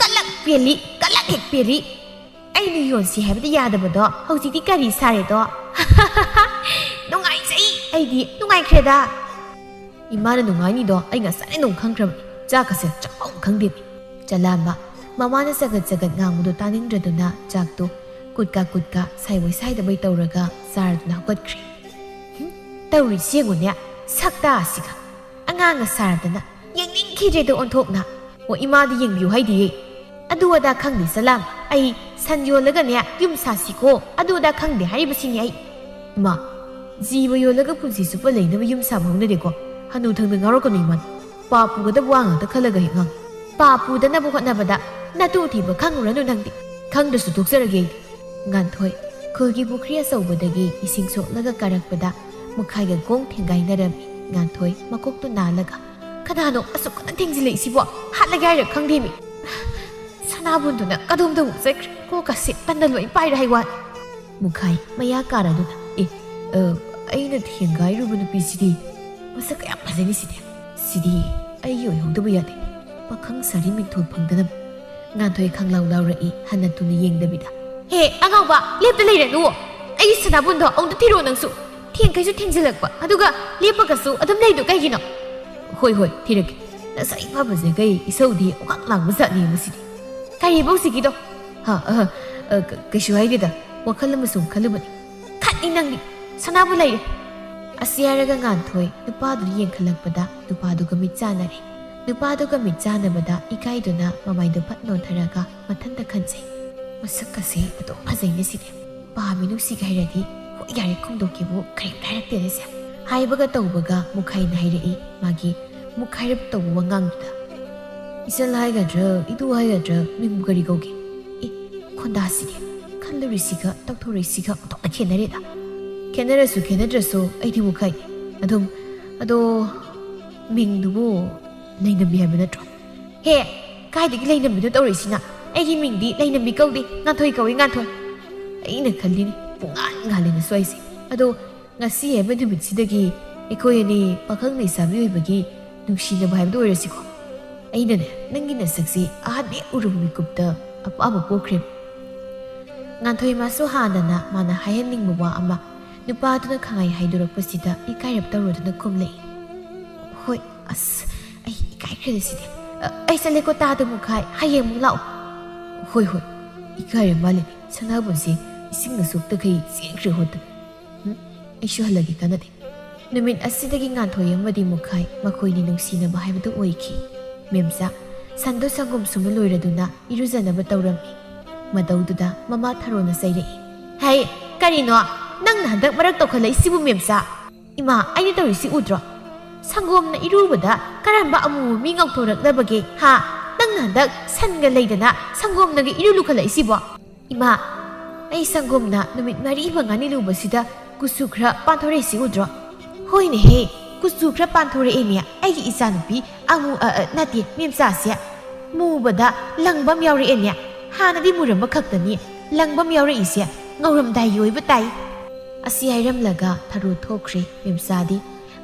ꯀꯂꯛ ꯄꯦꯜꯂꯤ, ꯀꯂꯛ ꯍꯦꯛ ꯄꯦꯜꯂꯤ꯫ ꯑꯩꯅ ꯌꯣꯟꯁꯤ ꯍꯥꯏꯕꯗꯤ ꯌꯥꯗꯕꯗꯣ ꯍꯧꯖꯤꯛꯇꯤ ꯀꯔꯤ ꯁꯥꯔꯦꯗꯣ? ꯅꯨꯡꯉꯥꯏꯖꯩ, ꯑꯩꯗꯤ ꯅꯨꯡꯉꯥꯏꯈ꯭ꯔꯦꯗ꯫ ꯏꯃꯥꯅ ꯅꯨꯡꯉꯥꯏꯅꯤꯗꯣ ꯑꯩ ꯉꯁꯥꯏꯅ ꯑꯗꯨꯝ ꯈꯪꯈ꯭ꯔꯕꯅꯤ꯫ ꯆꯥꯛꯀꯁꯦ ꯆꯥꯛꯐꯝ ꯈꯪꯗꯦꯃꯤ꯫ ꯆꯂꯥꯝꯕ, ꯃꯃꯥꯅ ꯆꯒꯠ ꯆꯒꯠ ꯉꯥꯡꯕꯗꯣ ꯇꯥꯅꯤꯡꯗ꯭ꯔꯗꯨꯅ ꯆꯥꯛꯇꯣ ꯀꯨꯠꯀꯥ ꯀꯨꯠꯀꯥ ꯁꯥꯏꯕꯣꯏ ꯁꯥꯏꯗꯕꯣꯏ ꯇꯧꯔꯒ ꯆꯥꯔꯗꯨꯅ ꯍꯧꯒꯠꯈ꯭ꯔꯦ꯫ ꯍꯨꯝ, ꯇꯧꯔꯤꯁꯤ ꯌꯦꯡꯉꯨꯅꯦ, ꯁꯛꯇꯥ ꯑꯁꯤꯒ꯫ ꯑꯉꯥꯡꯒ ꯁꯥꯔꯗꯅ ꯌꯦꯡꯅꯤꯡꯈꯤꯗ꯭ꯔꯦꯗ ꯑꯣꯟꯊꯣꯛꯅ꯫ ꯑꯣ, ꯏꯃꯥꯗꯤ ꯌꯦꯡꯕꯤꯌꯨ ꯍꯥꯏꯗꯤꯌꯦ꯫ ꯑꯗꯨ ꯑꯗꯥ ꯈꯪꯗꯦ ꯆꯂꯥꯝ, ꯑꯩ ꯁꯟ ꯌꯣꯜꯂꯒꯅꯦ ꯌꯨꯝ ꯁꯥꯁꯤꯀꯣ, ꯑꯗꯨ ꯑꯗꯥ ꯈꯪꯗꯦ ꯍꯥꯏꯔꯤꯕꯁꯤꯅꯤ ꯑꯩ꯫ ꯏꯃꯥ, ꯖꯤꯕ ꯌꯣꯜꯂꯒ ꯄꯨꯟꯁꯤ ꯆꯨꯞꯄ ꯂꯩꯅꯕ ꯌꯨꯝ ꯁꯥꯕ ꯍꯧꯅꯗꯦꯀꯣ꯫ ꯍꯅꯨ ꯊꯪꯗ ꯉꯥꯎꯔꯛꯀꯅꯨ ꯏꯃꯥ꯫ ꯄꯥꯞ ꯄꯨꯒꯗꯕ ꯋꯥ ꯉꯥꯛꯇ ꯈꯜꯂꯒ ꯍꯦꯛ ꯉꯥꯡ꯫ ꯄꯥꯞ ꯄꯨꯗꯅꯕ ꯍꯣꯠꯅꯕꯗ ꯅꯇꯨ ꯊꯤꯕ ꯈꯪꯉꯨꯔꯅꯨ ꯅꯪꯗꯤ꯫ ꯈꯪꯗ꯭ꯔꯁꯨ ꯇꯣꯛꯆꯔꯒꯦ ꯑꯩꯗꯤ꯫ ꯉꯥꯟꯊꯣꯏ, ꯈꯨꯜꯒꯤ ꯄꯨꯈ꯭ꯔꯤ ꯑꯆꯧꯕꯗꯒꯤ ꯏꯁꯤꯡ ꯁꯣꯛꯂꯒ ꯀꯥꯔꯛꯄꯗ ꯃꯨꯈꯥꯏꯒ ꯒꯣꯡ ꯊꯦꯡꯒꯥꯏꯅꯔꯝꯃꯤ꯫ ꯉꯥꯟꯊꯣꯏ ꯃꯀꯣꯛꯇꯨ ꯅꯥꯜꯂꯒ, "ꯀꯅꯥꯅꯣ ꯑꯁꯨꯛ ꯀꯟꯅ ꯊꯦꯡꯖꯤꯜꯂꯛꯏꯁꯤꯕꯣ? ꯍꯥꯠꯂꯒꯦ ꯍꯥꯏꯔ ꯈꯪꯗꯦꯃꯤ!" ꯁꯅꯥꯕꯨꯟꯗꯨꯅ ꯀꯗꯣꯝꯗ ꯑꯃꯨꯛ ꯆꯠꯈ꯭ꯔꯦ? ꯀꯣꯛꯀꯁꯦ ꯇꯟꯗ ꯂꯣꯏ ꯄꯥꯏꯔꯦ ꯍꯥꯏ ꯋꯥꯅꯤ꯫ ꯃꯨꯈꯥꯏ ꯃꯌꯥ ꯀꯥꯔꯗꯨꯅ, "ꯑꯦ, ꯑ, ꯑꯩꯅ ꯊꯦꯡꯒꯥꯏꯔꯨꯕ ꯅꯨꯄꯤꯁꯤꯗꯤ ꯃꯁꯛ ꯀꯌꯥꯝ ꯐꯖꯩꯅꯤ ꯁꯤꯗꯤ꯫ ꯁꯤꯗꯤ ꯑꯩꯒꯤ ꯑꯣꯏꯍꯧꯗꯕ ꯌꯥꯗꯦ꯫ ꯄꯥꯈꯪ ꯁꯥꯔꯤ ꯃꯤꯡꯊꯣꯜ ꯐꯪꯗꯅꯕ꯫" ꯉꯥꯟꯊꯣꯏ ꯈꯪꯂꯥꯎ ꯂꯥꯎꯔꯛꯏ, ꯍꯟꯅ ꯇꯨꯅ ꯌꯦꯡꯗꯕꯤꯗ꯫ "ꯍꯦ, ꯑꯉꯥꯎꯕ, ꯂꯦꯞꯇ ꯂꯩꯔꯅꯨ꯫ ꯑꯩꯒꯤ ꯁꯅꯥꯕꯨꯟꯗꯣ ꯑꯃꯨꯛꯇ ꯊꯤꯔꯣ ꯅꯪꯁꯨ꯫ ꯊꯦꯡꯈꯩꯁꯨ ꯊꯦꯡꯖꯤꯜꯂꯛꯄ, ꯑꯗꯨꯒ ꯂꯦꯞꯄꯒꯁꯨ ꯑꯗꯨꯝ ꯂꯩꯗꯣ ꯀꯩꯒꯤꯅꯣ?" "ꯍꯣꯏ, ꯍꯣꯏ, ꯊꯤꯔꯛꯀꯦ꯫ ꯅꯁꯥ ꯏꯐ ꯐꯖꯈꯩ ꯏꯁꯧꯗꯤ ꯑꯣꯉꯥꯛ ꯂꯥꯡꯕ ꯖꯥꯠꯅꯤ ꯃꯁꯤꯗꯤ꯫" "ꯀꯔꯤꯕ ꯍꯧꯖꯤꯛꯀꯤꯗꯣ?" "ꯍꯥ, ꯑ, ꯑ, ꯀ-, ꯀꯩꯁꯨ ꯍꯥꯏꯗꯦꯗ꯫ ꯋꯥꯈꯜ ꯑꯃ ꯁꯨꯝ ꯈꯜꯂꯨꯕꯅꯤ꯫" "ꯈꯠꯅꯤ ꯅꯪꯗꯤ꯫ ꯁꯅꯥꯕꯨ ꯂꯩꯔꯦ꯫" ꯑꯁꯤ ꯍꯥꯏꯔꯒ ꯉꯥꯟꯊꯣꯏ ꯅꯨꯄꯥꯗꯨꯗ ꯌꯦꯡꯈꯠꯂꯛꯄꯗ ꯅꯨꯄꯥꯗꯨꯒ ꯃꯤꯠ ꯆꯥꯟꯅꯔꯦ꯫ ꯅꯨꯄꯥꯗꯨꯒ ꯃꯤꯠ ꯆꯥꯟꯅꯕꯗ ꯏꯀꯥꯏꯗꯨꯅ ꯃꯃꯥꯏꯗꯣ ꯐꯠ ꯅꯣꯟꯊꯔꯒ ꯃꯊꯟꯇ ꯈꯟꯖꯩ꯫ "ꯃꯁꯛꯀꯁꯦ ꯑꯗꯨꯝ ꯐꯖꯩꯅꯦ ꯁꯤꯗꯤ꯫ ꯄꯥꯝꯃꯤ ꯅꯨꯡꯁꯤꯒ ꯍꯥꯏꯔꯗꯤ ꯍꯣꯏ ꯌꯥꯔꯦ ꯈꯨꯝꯗꯣꯛꯀꯦꯕꯨ ꯀꯔꯤꯝꯇ ꯍꯥꯏꯔꯛꯇꯦꯅꯦ ꯁꯦ꯫" ꯍꯥꯏꯕꯒ ꯇꯧꯕꯒ ꯃꯨꯈꯥꯏꯅ ꯍꯥꯏꯔꯛꯏ ꯃꯥꯒꯤ ꯃꯨꯈꯥꯏꯔꯞ ꯇꯧꯕ ꯋꯥꯉꯥꯡꯗꯨꯗ꯫ "ꯏꯆꯜ ꯍꯥꯏꯒꯗ꯭ꯔꯥ, ꯏꯇꯨ ꯍꯥꯏꯒꯗ꯭ꯔꯥ, ꯃꯤꯡꯕꯨ ꯀꯔꯤ ꯀꯧꯒꯦ?" ꯑꯦ, ꯈꯣꯟꯗꯥꯁꯤꯗꯤ ꯈꯜꯂꯨꯔꯤꯁꯤꯒ ꯇꯧꯊꯣꯔꯛꯏꯁꯤꯒ ꯑꯣꯟꯊꯣꯛꯅ ꯈꯦꯠꯅꯔꯦꯗ꯫ ꯈꯦꯠꯅꯔꯁꯨ ꯈꯦꯠꯅꯗ꯭ꯔꯁꯨ ꯑꯩꯗꯤ ꯃꯨꯈꯥꯏꯅꯤ꯫ ꯑꯗꯨꯝ, ꯑꯗꯣ ꯃꯤꯡꯗꯨꯕꯨ ꯂꯩꯅꯝꯕꯤ ꯍꯥꯏꯕ ꯅꯠꯇ꯭ꯔꯣ? "ꯍꯦ, ꯀꯥꯏꯗꯒꯤ ꯂꯩꯅꯝꯕꯤꯅꯣ ꯇꯧꯔꯛꯏꯁꯤꯅ? ꯑꯩꯒꯤ ꯃꯤꯡꯗꯤ ꯂꯩꯅꯝꯕꯤ ꯀꯧꯗꯦ, ꯉꯥꯟꯊꯣꯏ ꯀꯧꯏ, ꯉꯥꯟꯊꯣꯏ꯫" ꯑꯩꯅ ꯈꯜꯂꯤꯅꯤ, ꯄꯨꯡꯉꯥꯟ ꯉꯥꯜꯂꯦꯅ ꯁ꯭ꯋꯥꯏꯁꯦ꯫ ꯑꯗꯣ ꯉꯁꯤ ꯍꯥꯏꯕ ꯅꯨꯃꯤꯠꯁꯤꯗꯒꯤ ꯑꯩꯈꯣꯏ ꯑꯅꯤ ꯄꯥꯈꯪ ꯂꯩꯁꯥꯕꯤ ꯑꯣꯏꯕꯒꯤ ꯅꯨꯡꯁꯤꯅꯕ ꯍꯥꯏꯕꯗꯨ ꯑꯣꯏꯔꯁꯤꯀꯣ꯫ ꯑꯩꯅꯅꯦ, ꯅꯪꯒꯤ ꯅꯁꯛꯁꯤ ꯑꯍꯥꯟꯕ ꯍꯦꯛ ꯎꯔꯨꯕ ꯃꯤꯀꯨꯞꯇ ꯑꯄꯥꯝꯕ ꯄꯣꯛꯈ꯭ꯔꯦ꯫ ꯉꯥꯟꯊꯣꯏ ꯃꯥꯁꯨ ꯍꯥꯟꯅꯅ ꯃꯥꯅ ꯍꯥꯏꯍꯟꯅꯤꯡꯕ ꯋꯥ ꯑꯃ ꯅꯨꯄꯥꯗꯨꯅ ꯈꯪꯍꯥꯏ ꯍꯥꯏꯗꯣꯔꯛꯄꯁꯤꯗ ꯏꯀꯥꯏꯔꯞ ꯇꯧꯔꯗꯨꯅ ꯈꯨꯝꯂꯛꯏ꯫ "ꯍꯣꯏ, ꯑꯁ, ꯑꯩ ꯏꯀꯥꯏꯈ꯭ꯔꯦꯗ ꯁꯤꯗꯤ꯫ ꯑ, ꯑꯩ ꯆꯠꯂꯦꯀꯣ, ꯇꯥꯗ ꯃꯨꯈꯥꯏ, ꯍꯌꯦꯡ ꯑꯃꯨꯛ ꯂꯥꯛꯑꯣ꯫" "ꯍꯣꯏ, ꯍꯣꯏ, ꯏꯀꯥꯏꯔ ꯃꯥꯜꯂꯦ, ꯁꯅꯥꯕꯨꯟꯁꯦ ꯏꯁꯤꯡ ꯑꯁꯣꯛꯇꯈꯩ ꯆꯦꯟꯈ꯭ꯔꯦ ꯍꯣꯠꯇ꯫ ꯎꯝ, ꯑꯩꯁꯨ ꯍꯜꯂꯒꯦ, ꯀꯥꯟꯅꯗꯦ꯫" ꯅꯨꯃꯤꯠ ꯑꯁꯤꯗꯒꯤ ꯉꯥꯟꯊꯣꯏ ꯑꯃꯗꯤ ꯃꯨꯈꯥꯏ ꯃꯈꯣꯏꯅꯤ ꯅꯨꯡꯁꯤꯅꯕ ꯍꯥꯏꯕꯗꯨ ꯑꯣꯏꯈꯤ꯫ ꯃꯦꯝꯆꯥ, ꯁꯟꯗꯣ ꯁꯪꯒꯣꯝ ꯁꯨꯝꯕ ꯂꯣꯏꯔꯗꯨꯅ ꯏꯔꯨꯖꯅꯕ ꯇꯧꯔꯝꯃꯤ꯫ ꯃꯇꯧꯗꯨꯗ ꯃꯃꯥ ꯊꯔꯣꯅ ꯆꯩꯔꯛꯏ꯫ "ꯍꯩ, ꯀꯔꯤꯅꯣ ꯅꯪꯅ ꯍꯟꯗꯛ ꯃꯔꯛ ꯇꯧꯈꯠꯂꯛꯏꯁꯤꯕꯨ, ꯃꯦꯝꯆꯥ? ꯏꯃꯥ, ꯑꯩꯅ ꯇꯧꯔꯤꯁꯤ ꯎꯗ꯭ꯔꯣ? ꯁꯪꯒꯣꯝꯅ ꯏꯔꯨꯕꯗ ꯀꯔꯝꯕ ꯑꯃꯨꯕ ꯃꯤ ꯉꯧꯊꯣꯔꯛꯂꯕꯒꯦ, ꯍꯥ? ꯅꯪꯅ ꯍꯟꯗꯛ ꯁꯟꯒ ꯂꯩꯗꯅ ꯁꯪꯒꯣꯝꯅꯒ ꯏꯔꯨ ꯂꯨꯈꯠꯂꯛꯏꯁꯤꯕꯣ?" "ꯏꯃꯥ, ꯑꯩ ꯁꯪꯒꯣꯝꯅ ꯅꯨꯃꯤꯠ ꯃꯔꯤ ꯃꯉꯥꯅꯤ ꯂꯨꯕꯁꯤꯗ ꯀꯨꯆꯨ ꯈꯔ ꯄꯥꯟꯊꯣꯔꯛꯏꯁꯤ ꯎꯗ꯭ꯔꯣ?" "ꯍꯣꯏꯅꯦꯍꯦ, ꯀꯨꯆꯨ ꯈꯔ ꯄꯥꯟꯊꯣꯔꯛꯑꯦꯅꯦ ꯑꯩꯒꯤ ꯏꯆꯥꯅꯨꯄꯤ ꯑꯉꯨ-, ꯑ, ꯑ, ꯅꯠꯇꯦ, ꯃꯦꯝꯆꯥꯁꯦ꯫ ꯃꯨꯕꯗ ꯂꯪꯕ ꯑꯃ ꯌꯥꯎꯔꯛꯑꯦꯅꯦ꯫ ꯍꯥꯟꯅꯗꯤ ꯃꯨꯔꯝꯕ ꯈꯛꯇꯅꯤ ꯂꯪꯕ ꯑꯃ ꯌꯥꯎꯔꯛꯏꯁꯦ꯫ ꯉꯧꯔꯝꯗꯥꯏꯒꯤ ꯑꯣꯏꯕ ꯇꯥꯏ꯫ ꯑꯁꯤ ꯍꯥꯏꯔꯝꯂꯒ ꯊꯔꯣ ꯊꯣꯛꯈ꯭ꯔꯦ ꯃꯦꯝꯆꯥꯗꯤ꯫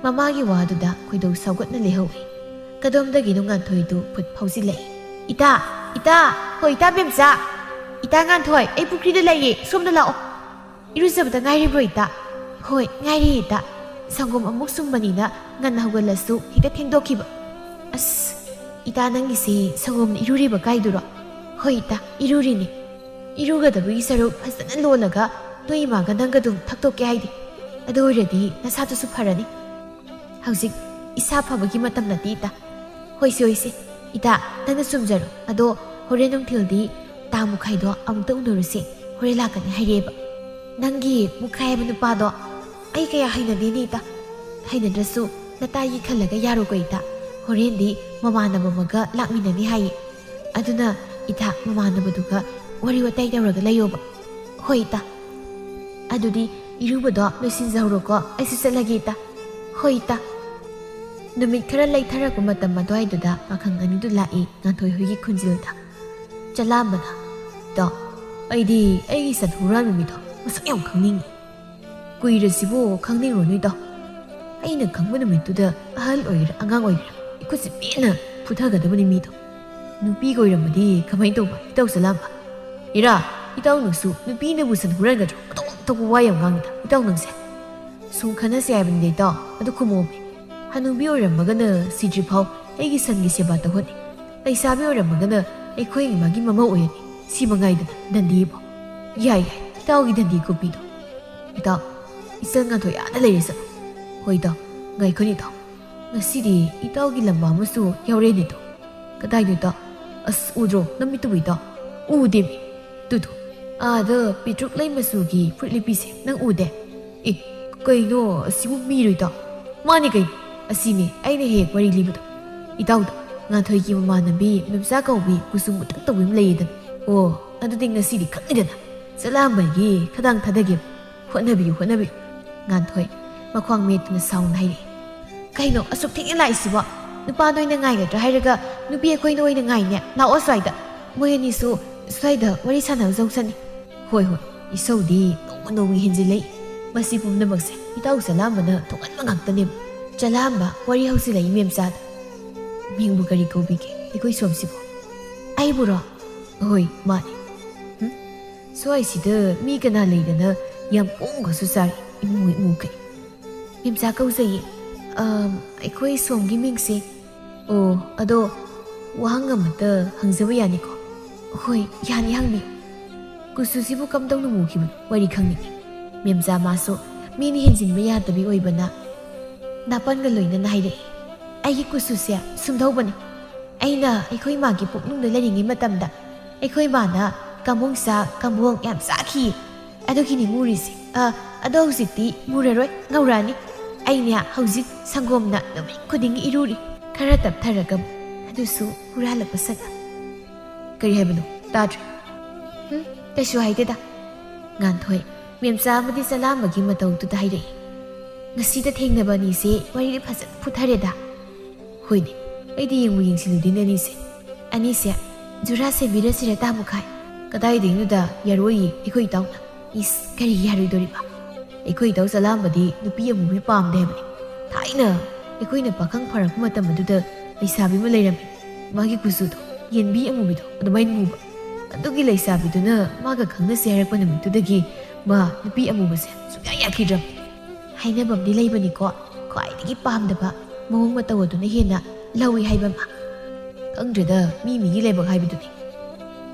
ꯃꯃꯥꯒꯤ ꯋꯥꯗꯨꯗ ꯈꯣꯏꯗꯧ ꯁꯥꯎꯒꯠꯅ ꯂꯩꯍꯧꯏ꯫ ꯀꯗꯣꯝꯗꯒꯤꯅꯣ ꯉꯥꯟꯊꯣꯏꯗꯨ ꯐꯨꯠ ꯐꯥꯎꯖꯤꯜꯂꯛꯏ꯫ "ꯏꯇꯥ! ꯏꯇꯥ! ꯍꯣꯏ, ꯏꯇꯥ ꯕꯦꯝꯆꯥ! ꯏꯇꯥ ꯉꯥꯟꯊꯣꯏ, ꯑꯩ ꯄꯨꯈ꯭ꯔꯤꯗ ꯂꯩꯌꯦ, ꯁꯣꯝꯗ ꯂꯥꯛꯑꯣ꯫" "ꯏꯔꯨꯖꯕꯗ ꯉꯥꯏꯔꯤꯕ꯭ꯔꯣ, ꯏꯇꯥ?" "ꯍꯣꯏ, ꯉꯥꯏꯔꯤ, ꯏꯇꯥ꯫ ꯁꯪꯒꯣꯝ ꯑꯃꯨꯛ ꯁꯨꯝꯕꯅꯤꯅ ꯉꯟꯅ ꯍꯧꯒꯠꯂꯁꯨ ꯍꯦꯛꯇ ꯊꯦꯡꯗꯣꯛꯈꯤꯕ꯫" "ꯑꯁ, ꯏꯇꯥ, ꯅꯪꯒꯤꯁꯦ ꯁꯪꯒꯣꯝꯅ ꯏꯔꯨꯔꯤꯕ ꯀꯥꯏꯗꯨꯔꯣ?" "ꯍꯣꯏ, ꯏꯇꯥ, ꯏꯔꯨꯔꯤꯅꯦ꯫ ꯏꯔꯨꯒꯗꯕꯒꯤ ꯁꯔꯨꯛ ꯐꯖꯅ ꯂꯣꯜꯂꯒ ꯅꯣꯏ ꯏꯃꯥꯒ ꯅꯪꯒ ꯑꯗꯨꯝ ꯊꯛꯇꯣꯛꯀꯦ ꯍꯥꯏꯗꯦ꯫ ꯑꯗꯨ ꯑꯣꯏꯔꯗꯤ ꯅꯁꯥꯗꯨꯁꯨ ꯐꯔꯅꯤ꯫" "ꯍꯧꯖꯤꯛ ꯏꯁꯥ ꯐꯕꯒꯤ ꯃꯇꯝ ꯅꯠꯇꯦ, ꯏꯇꯥ꯫" "ꯍꯣꯏꯁꯦ, ꯍꯣꯏꯁꯦ꯫ ꯏꯇꯥ, ꯅꯪꯅ ꯆꯨꯝꯖꯔꯣ꯫ ꯑꯗꯣ ꯍꯣꯔꯦꯟ ꯅꯨꯡꯊꯤꯜꯗꯤ ꯇꯥ ꯃꯈꯥꯏꯗꯣ ꯑꯃꯨꯛꯇ ꯎꯅꯔꯨꯁꯦ꯫ ꯍꯣꯔꯦꯟ ꯂꯥꯛꯀꯅꯤ ꯍꯥꯏꯔꯛꯑꯦꯕ꯫ ꯅꯪꯒꯤ ꯃꯨꯈꯥꯏ ꯍꯥꯏꯕ ꯅꯨꯄꯥꯗꯣ ꯑꯩ ꯀꯌꯥ ꯍꯩꯅꯗꯦꯅꯦ, ꯏꯇꯥ꯫ ꯍꯩꯅꯗ꯭ꯔꯁꯨ ꯅꯇꯥꯒꯤ ꯈꯜꯂꯒ ꯌꯥꯔꯣꯀꯣ, ꯏꯇꯥ꯫ ꯍꯣꯔꯦꯟꯗꯤ ꯃꯃꯥꯟꯅꯕ ꯑꯃꯒ ꯂꯥꯛꯃꯤꯟꯅꯅꯤ ꯍꯥꯏꯌꯦ꯫ ꯑꯗꯨꯅ ꯏꯇꯥ ꯃꯃꯥꯟꯅꯕꯗꯨꯒ ꯋꯥꯔꯤ ꯋꯥꯇꯥꯏ ꯇꯧꯔꯒ ꯂꯩꯌꯣꯕ꯫" "ꯍꯣꯏ, ꯏꯇꯥ꯫ ꯑꯗꯨꯗꯤ ꯏꯔꯨꯕꯗꯣ ꯂꯣꯏꯁꯤꯟꯖꯍꯧꯔꯣꯀꯣ꯫ ꯑꯩꯁꯨ ꯆꯠꯂꯒꯦ, ꯏꯇꯥ꯫" "ꯍꯣꯏ, ꯏꯇꯥ꯫" ꯅꯨꯃꯤꯠ ꯈꯔ ꯂꯩꯊꯔꯛꯄ ꯃꯇꯝ ꯑꯗꯨꯋꯥꯏꯗꯨꯗ ꯄꯥꯈꯪ ꯑꯅꯤꯗꯨ ꯂꯥꯛꯏ ꯉꯥꯟꯊꯣꯏ ꯍꯣꯏꯒꯤ ꯈꯨꯟꯖꯤꯜꯗ꯫ ꯆꯂꯥꯝꯕꯅ, "ꯏꯇꯥ, ꯑꯩꯗꯤ ꯑꯩꯒꯤ ꯁꯟ ꯍꯨꯔꯥꯟꯕ ꯃꯤꯗꯣ ꯃꯁꯛ ꯌꯥꯝ ꯈꯪꯅꯤꯡꯉꯤ꯫" "ꯀꯨꯏꯔꯁꯤꯕꯨ ꯈꯪꯅꯤꯡꯉꯨꯅꯨ, ꯏꯇꯥꯎ꯫ ꯑꯩꯅ ꯈꯪꯕ ꯅꯨꯃꯤꯠꯇꯨꯗ ꯑꯍꯜ ꯑꯣꯏꯒꯦꯔꯥ ꯑꯉꯥꯡ ꯑꯣꯏꯒꯦꯔꯥ ꯑꯩꯈꯨꯠꯁꯦ ꯄꯦꯟꯅ ꯐꯨꯊꯒꯗꯕꯅꯤ ꯃꯤꯗꯣ꯫ ꯅꯨꯄꯤꯒ ꯑꯣꯏꯔꯝꯃꯗꯤ ꯀꯃꯥꯏꯅ ꯇꯧꯕ, ꯏꯇꯥꯎ ꯆꯂꯥꯝꯕ?" "ꯏꯔꯥ, ꯏꯇꯥꯎ ꯅꯪꯁꯨ ꯅꯨꯄꯤꯅꯕꯨ ꯁꯟ ꯍꯨꯔꯥꯟꯒꯗ꯭ꯔꯣ? ꯑꯇꯧ ꯑꯇꯧꯕ ꯋꯥ ꯌꯥꯝ ꯉꯥꯡꯉꯤꯗ ꯏꯇꯥꯎ ꯅꯪꯁꯦ꯫ ꯁꯨꯝ ꯈꯟꯅꯁꯦ ꯍꯥꯏꯕꯅꯤꯗ ꯏꯇꯥꯎ, ꯑꯗꯨ ꯈꯨꯝꯃꯣꯃꯤ꯫ ꯍꯅꯨꯕꯤ ꯑꯣꯏꯔꯝꯃꯒꯅ ꯁꯤꯗ꯭ꯔꯤꯐꯥꯎ ꯑꯩꯒꯤ ꯁꯟꯒꯤ ꯁꯦꯕꯥ ꯇꯧꯍꯟꯅꯤ꯫ ꯂꯩꯁꯥꯕꯤ ꯑꯣꯏꯔꯝꯃꯒꯅ ꯑꯩꯈꯣꯏ ꯏꯃꯥꯒꯤ ꯃꯃꯧ ꯑꯣꯏꯍꯟꯅꯤ꯫ ꯁꯤ ꯃꯉꯥꯏꯗꯅ ꯗꯟꯗꯤꯕꯨ꯫" "ꯌꯥꯏ, ꯌꯥꯏ, ꯏꯇꯥꯎꯒꯤ ꯗꯟꯗꯤ ꯈꯨꯄꯤꯗꯣ꯫ ꯏꯇꯥꯎ, ꯏꯆꯟ ꯉꯥꯟꯊꯣꯏ ꯑꯥꯗ ꯂꯩꯔꯦ ꯆꯠꯂꯣ꯫" "ꯍꯣꯏ ꯏꯇꯥꯎ, ꯉꯥꯏꯈꯣꯅꯦ ꯏꯇꯥꯎ꯫ ꯉꯁꯤꯗꯤ ꯏꯇꯥꯎꯒꯤ ꯂꯝꯕꯥ ꯑꯃꯁꯨ ꯌꯥꯎꯔꯦꯅꯦ ꯏꯇꯥꯎ꯫" "ꯀꯗꯥꯏꯗꯣ ꯏꯇꯥꯎ?" "ꯑꯁ, ꯎꯗ꯭ꯔꯣ ꯅꯃꯤꯠꯇꯨꯕꯨ ꯏꯇꯥꯎ?" "ꯎꯗꯦꯃꯤ꯫ ꯇꯨꯗꯣ, ꯑꯥꯗ ꯄꯤꯇ꯭ꯔꯨꯛ ꯂꯩ ꯃꯆꯨꯒꯤ ꯐꯨꯔꯤꯠ ꯂꯤꯠꯄꯤꯁꯦ ꯅꯪ ꯎꯗꯦ?" "ꯑꯦ, ꯀꯩꯅꯣ, ꯑꯁꯤꯕꯨ ꯃꯤꯔꯣ ꯏꯇꯥꯎ?" "ꯃꯥꯅꯤ ꯀꯩꯅꯣ, ꯑꯁꯤꯅꯦ ꯑꯩꯅ ꯍꯦꯛ ꯋꯥꯔꯤ ꯂꯤꯕꯗꯣ꯫ ꯏꯇꯥꯎꯗꯣ, ꯉꯥꯟꯊꯣꯏꯒꯤ ꯃꯃꯥꯟꯅꯕꯤ ꯅꯨꯝꯆꯥ ꯀꯧꯕꯤ ꯀꯨꯆꯨ ꯃꯨꯇꯛ ꯇꯧꯕꯤ ꯑꯃ ꯂꯩꯌꯦꯗꯅ꯫ ꯑꯣ, ꯑꯗꯨꯗꯤ ꯉꯁꯤꯗꯤ ꯈꯪꯉꯤꯗꯅ꯫ ꯆꯂꯥꯝꯕꯒꯤ ꯈꯗꯥꯡ ꯊꯥꯗꯒꯦ꯫ ꯍꯣꯠꯅꯕꯤꯌꯨ, ꯍꯣꯠꯅꯕꯤꯌꯨ꯫" ꯉꯥꯟꯊꯣꯏ ꯃꯈ꯭ꯋꯥꯡ ꯃꯦꯠꯇꯨꯅ ꯁꯥꯎꯅ ꯍꯥꯏꯔꯛꯏ꯫ "ꯀꯩꯅꯣ ꯑꯁꯨꯛ ꯊꯦꯡꯅ ꯂꯥꯛꯏꯁꯤꯕꯣ? ꯅꯨꯄꯥ ꯅꯣꯏꯅ ꯉꯥꯏꯒꯗ꯭ꯔꯥ ꯍꯥꯏꯔꯒ ꯅꯨꯄꯤ ꯑꯩꯈꯣꯏꯅ ꯑꯣꯏꯅ ꯉꯥꯏꯅꯦ꯫ ꯂꯥꯛꯑꯣ ꯁ꯭ꯋꯥꯏꯗ꯫ ꯃꯣꯏ ꯑꯅꯤꯁꯨ ꯁ꯭ꯋꯥꯏꯗ ꯋꯥꯔꯤ ꯁꯥꯟꯅꯖꯧꯁꯅꯤ꯫ ꯍꯣꯏ, ꯍꯣꯏ, ꯏꯁꯧꯗꯤ ꯅꯣꯡꯃ ꯅꯣꯡꯃꯒꯤ ꯍꯦꯟꯖꯤꯜꯂꯛꯏ꯫ ꯃꯁꯤ ꯄꯨꯝꯅꯃꯛꯁꯦ ꯏꯇꯥꯎ ꯆꯂꯥꯝꯕꯅ ꯊꯣꯛꯍꯟꯕ ꯉꯥꯛꯇꯅꯦꯕ꯫ ꯆꯂꯥꯝꯕ, ꯋꯥꯔꯤ ꯍꯧꯖꯤꯜꯂꯛꯏ ꯃꯦꯝꯆꯥꯗ꯫ ꯃꯤꯡꯕꯨ ꯀꯔꯤ ꯀꯧꯕꯤꯒꯦ ꯑꯩꯈꯣꯏ ꯁꯣꯝꯁꯤꯕꯨ? ꯑꯩꯕꯨꯔꯣ? ꯍꯣꯏ, ꯃꯥꯅꯤ꯫ ꯍꯨꯝ? ꯁ꯭ꯋꯥꯏꯁꯤꯗ ꯃꯤ ꯀꯅꯥ ꯂꯩꯗꯅ ꯌꯥꯝ ꯄꯣꯡꯒꯁꯨ ꯆꯥꯔꯤ, ꯏꯃꯨ ꯏꯃꯨꯈꯩ꯫ ꯃꯦꯝꯆꯥ ꯀꯧꯖꯩꯌꯦ꯫ ꯑꯝ, ꯑꯩꯈꯣꯏ ꯁꯣꯝꯒꯤ ꯃꯤꯡꯁꯦ꯫ ꯑꯣ, ꯑꯗꯣ ꯋꯥꯍꯪ ꯑꯃꯇ ꯍꯪꯖꯕ ꯌꯥꯅꯤꯀꯣ? ꯍꯣꯏ, ꯌꯥꯅꯤ, ꯍꯪꯕꯤꯌꯨ꯫ ꯀꯨꯆꯨꯁꯤꯕꯨ ꯀꯝꯗꯧꯅ ꯃꯨꯈꯤꯕꯅꯣ? ꯋꯥꯔꯤ ꯈꯪꯅꯤꯡꯉꯤ꯫ ꯃꯦꯝꯆꯥ ꯃꯥꯁꯨ ꯃꯤꯅ ꯍꯦꯟꯖꯤꯟꯕ ꯌꯥꯗꯕꯤ ꯑꯣꯏꯕꯅ ꯅꯥꯄꯟꯒ ꯂꯣꯏꯅꯅ ꯍꯥꯏꯔꯛꯏ꯫ ꯑꯩꯒꯤ ꯀꯨꯆꯨꯁꯦ ꯁꯨꯝꯗꯧꯕꯅꯤ꯫ ꯑꯩꯅ ꯑꯩꯈꯣꯏ ꯃꯥꯒꯤ ꯄꯨꯛꯅꯨꯡꯗ ꯂꯩꯔꯤꯉꯩ ꯃꯇꯝꯗ ꯑꯩꯈꯣꯏ ꯃꯥꯅ ꯀꯝꯕꯣꯡ ꯆꯥ, ꯀꯝꯕꯣꯡ ꯌꯥꯝ ꯆꯥꯈꯤ꯫ ꯑꯗꯨꯒꯤꯅꯤ ꯃꯨꯔꯤꯁꯦ꯫ ꯑ, ꯑꯗꯣ ꯍꯧꯖꯤꯛꯇꯤ ꯃꯨꯔꯔꯣꯏ, ꯉꯧꯔꯛꯑꯅꯤ꯫ ꯑꯩꯅꯦ ꯍꯧꯖꯤꯛ ꯁꯪꯒꯣꯝꯅ ꯅꯨꯃꯤꯠ ꯈꯨꯗꯤꯡꯒꯤ ꯏꯔꯨꯔꯤ꯫ ꯈꯔ ꯇꯞꯊꯔꯒ ꯑꯗꯨꯁꯨ ꯍꯨꯔꯥꯜꯂꯛꯄ ꯁꯛꯅ꯫ ꯀꯔꯤ ꯍꯥꯏꯕꯅꯣ? ꯇꯥꯗ꯭ꯔꯦ꯫ ꯍꯨꯝ, ꯀꯩꯁꯨ ꯍꯥꯏꯗꯦꯗ꯫ ꯉꯥꯟꯊꯣꯏ, ꯃꯦꯝꯆꯥ ꯑꯃꯗꯤ ꯆꯂꯥꯝꯕꯒꯤ ꯃꯇꯧꯗꯨꯗ ꯍꯥꯏꯔꯛꯏ꯫ ꯉꯁꯤꯗ ꯊꯦꯡꯅꯕ ꯑꯅꯤꯁꯦ ꯋꯥꯔꯤꯗꯤ ꯐꯖꯅ ꯐꯨꯊꯔꯦꯗ꯫ ꯍꯣꯏꯅꯦ, ꯑꯩꯗꯤ ꯌꯦꯡꯕꯨ ꯌꯦꯡꯁꯤꯜꯂꯨꯗꯦꯅꯦ ꯑꯅꯤꯁꯦ꯫ ꯑꯅꯤꯁꯦ ꯖꯨꯔꯥ ꯁꯦꯝꯕꯤꯔꯁꯤꯔ ꯇꯥꯃꯣ ꯈꯥꯏ? ꯀꯗꯥꯏꯗꯒꯤꯅꯣꯗ, ꯌꯥꯔꯣꯏꯌꯦ ꯑꯩꯈꯣꯏ ꯏꯇꯥꯎꯅ꯫ ꯏꯁ, ꯀꯔꯤ ꯌꯥꯔꯣꯏꯗꯣꯔꯤꯕ? ꯑꯩꯈꯣꯏ ꯏꯇꯥꯎ ꯆꯂꯥꯝꯕꯗꯤ ꯅꯨꯄꯤ ꯑꯃꯨꯕꯤ ꯄꯥꯝꯗꯦ ꯍꯥꯏꯕꯅꯤ꯫ ꯊꯥꯏꯅ ꯑꯩꯈꯣꯏꯅ ꯄꯥꯈꯪ ꯐꯥꯔꯛꯄ ꯃꯇꯝ ꯑꯗꯨꯗ ꯂꯩꯁꯥꯕꯤ ꯑꯃ ꯂꯩꯔꯝꯃꯤ꯫ ꯃꯥꯒꯤ ꯀꯨꯆꯨꯗꯣ ꯌꯦꯟꯕꯤ ꯑꯃꯨꯕꯤꯗꯣ ꯑꯗꯨꯃꯥꯏꯅ ꯃꯨꯕ꯫ ꯑꯗꯨꯒꯤ ꯂꯩꯁꯥꯕꯤꯗꯨꯅ ꯃꯥꯒ ꯈꯪꯅꯁꯦ ꯍꯥꯏꯔꯛꯄ ꯅꯨꯃꯤꯠꯇꯨꯗꯒꯤ ꯃꯥ ꯅꯨꯄꯤ ꯑꯃꯨꯕꯁꯦ ꯁꯨꯡꯌꯥ ꯌꯥꯈꯤꯗ꯭ꯔꯕꯅꯤ꯫ ꯍꯥꯏꯅꯕꯝꯗꯤ ꯂꯩꯕꯅꯤꯀꯣ, ꯈ꯭ꯋꯥꯏꯗꯒꯤ ꯄꯥꯝꯗꯕ ꯃꯑꯣꯡ ꯃꯇꯧ ꯑꯗꯨꯅ ꯍꯦꯟꯅ ꯂꯧꯏ ꯍꯥꯏꯕ ꯑꯃ꯫ ꯈꯪꯗ꯭ꯔꯦꯗ, ꯃꯤ ꯃꯤꯒꯤ ꯂꯥꯏꯕꯛ ꯍꯥꯏꯕꯗꯨꯅꯤ꯫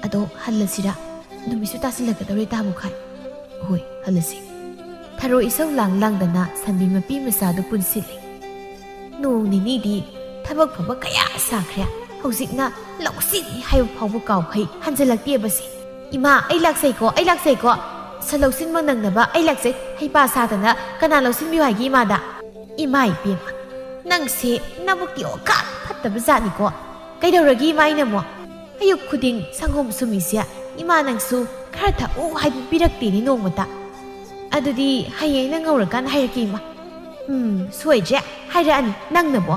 ꯑꯗꯣ ꯍꯜꯂꯁꯤꯔꯥ? ꯅꯨꯃꯤꯠꯁꯨ ꯇꯥꯁꯤꯜꯂꯛꯀꯗꯧꯔꯦ, ꯇꯥꯃꯣ ꯈꯥꯏ꯫ ꯍꯣꯏ, ꯍꯜꯂꯁꯤ꯫ ꯊꯔꯣ ꯏꯁꯧ ꯂꯥꯡ ꯂꯥꯡꯗꯅ ꯁꯟꯕꯤ ꯃꯄꯤ ꯃꯆꯥꯗꯨ ꯄꯨꯟꯁꯤꯜꯂꯤ꯫ ꯅꯣꯡ ꯅꯤꯅꯤꯗꯤ ꯊꯕꯛ ꯐꯕ ꯀꯌꯥ ꯁꯥꯈ꯭ꯔꯦ꯫ ꯍꯧꯖꯤꯛꯅ ꯂꯧꯁꯤꯟ ꯍꯥꯏꯕ ꯐꯥꯎꯕ ꯀꯥꯎꯈꯩ ꯍꯟꯖꯜꯂꯛꯇꯦꯕꯁꯦ꯫ "ꯏꯃꯥ, ꯑꯩ ꯂꯥꯛꯆꯩꯀꯣ, ꯑꯩ ꯂꯥꯛꯆꯩꯀꯣ꯫ ꯁꯟ ꯂꯧꯁꯤꯟꯕ ꯅꯪꯅꯕ ꯑꯩ ꯂꯥꯛꯆꯩ꯫ ꯍꯩꯄꯥ ꯁꯥꯗꯅ ꯀꯅꯥ ꯂꯧꯁꯤꯟꯕꯤꯌꯨ ꯍꯥꯏꯒꯦ ꯏꯃꯥꯗ?" ꯏꯃꯥ ꯏꯕꯦꯝꯃ, ꯅꯪꯁꯦ ꯅꯕꯨꯛꯇꯤ ꯑꯣꯀꯥꯟ ꯐꯠꯇꯕ ꯖꯥꯠꯅꯤꯀꯣ꯫ ꯀꯩꯗꯧꯔꯒꯦ ꯏꯃꯥ ꯑꯩꯅ ꯑꯃꯨꯛ? ꯑꯌꯨꯛ ꯈꯨꯗꯤꯡ ꯁꯪꯒꯣꯝ ꯁꯨꯝꯃꯤꯁꯦ ꯏꯃꯥ ꯅꯪꯁꯨ ꯈꯔ ꯊꯛꯎ ꯍꯥꯏꯕ ꯄꯤꯔꯛꯇꯦꯅꯦ ꯅꯣꯡꯃꯇ꯫ ꯑꯗꯨꯗꯤ ꯍꯌꯦꯡ ꯅꯪ ꯉꯧꯔꯀꯥꯟꯗ ꯍꯥꯏꯔꯛꯀꯦ ꯏꯃꯥ꯫ ꯎꯝ, ꯁꯣꯏꯗ꯭ꯔꯦ, ꯍꯥꯏꯔꯛꯑꯅꯤ ꯅꯪꯅꯕꯣ꯫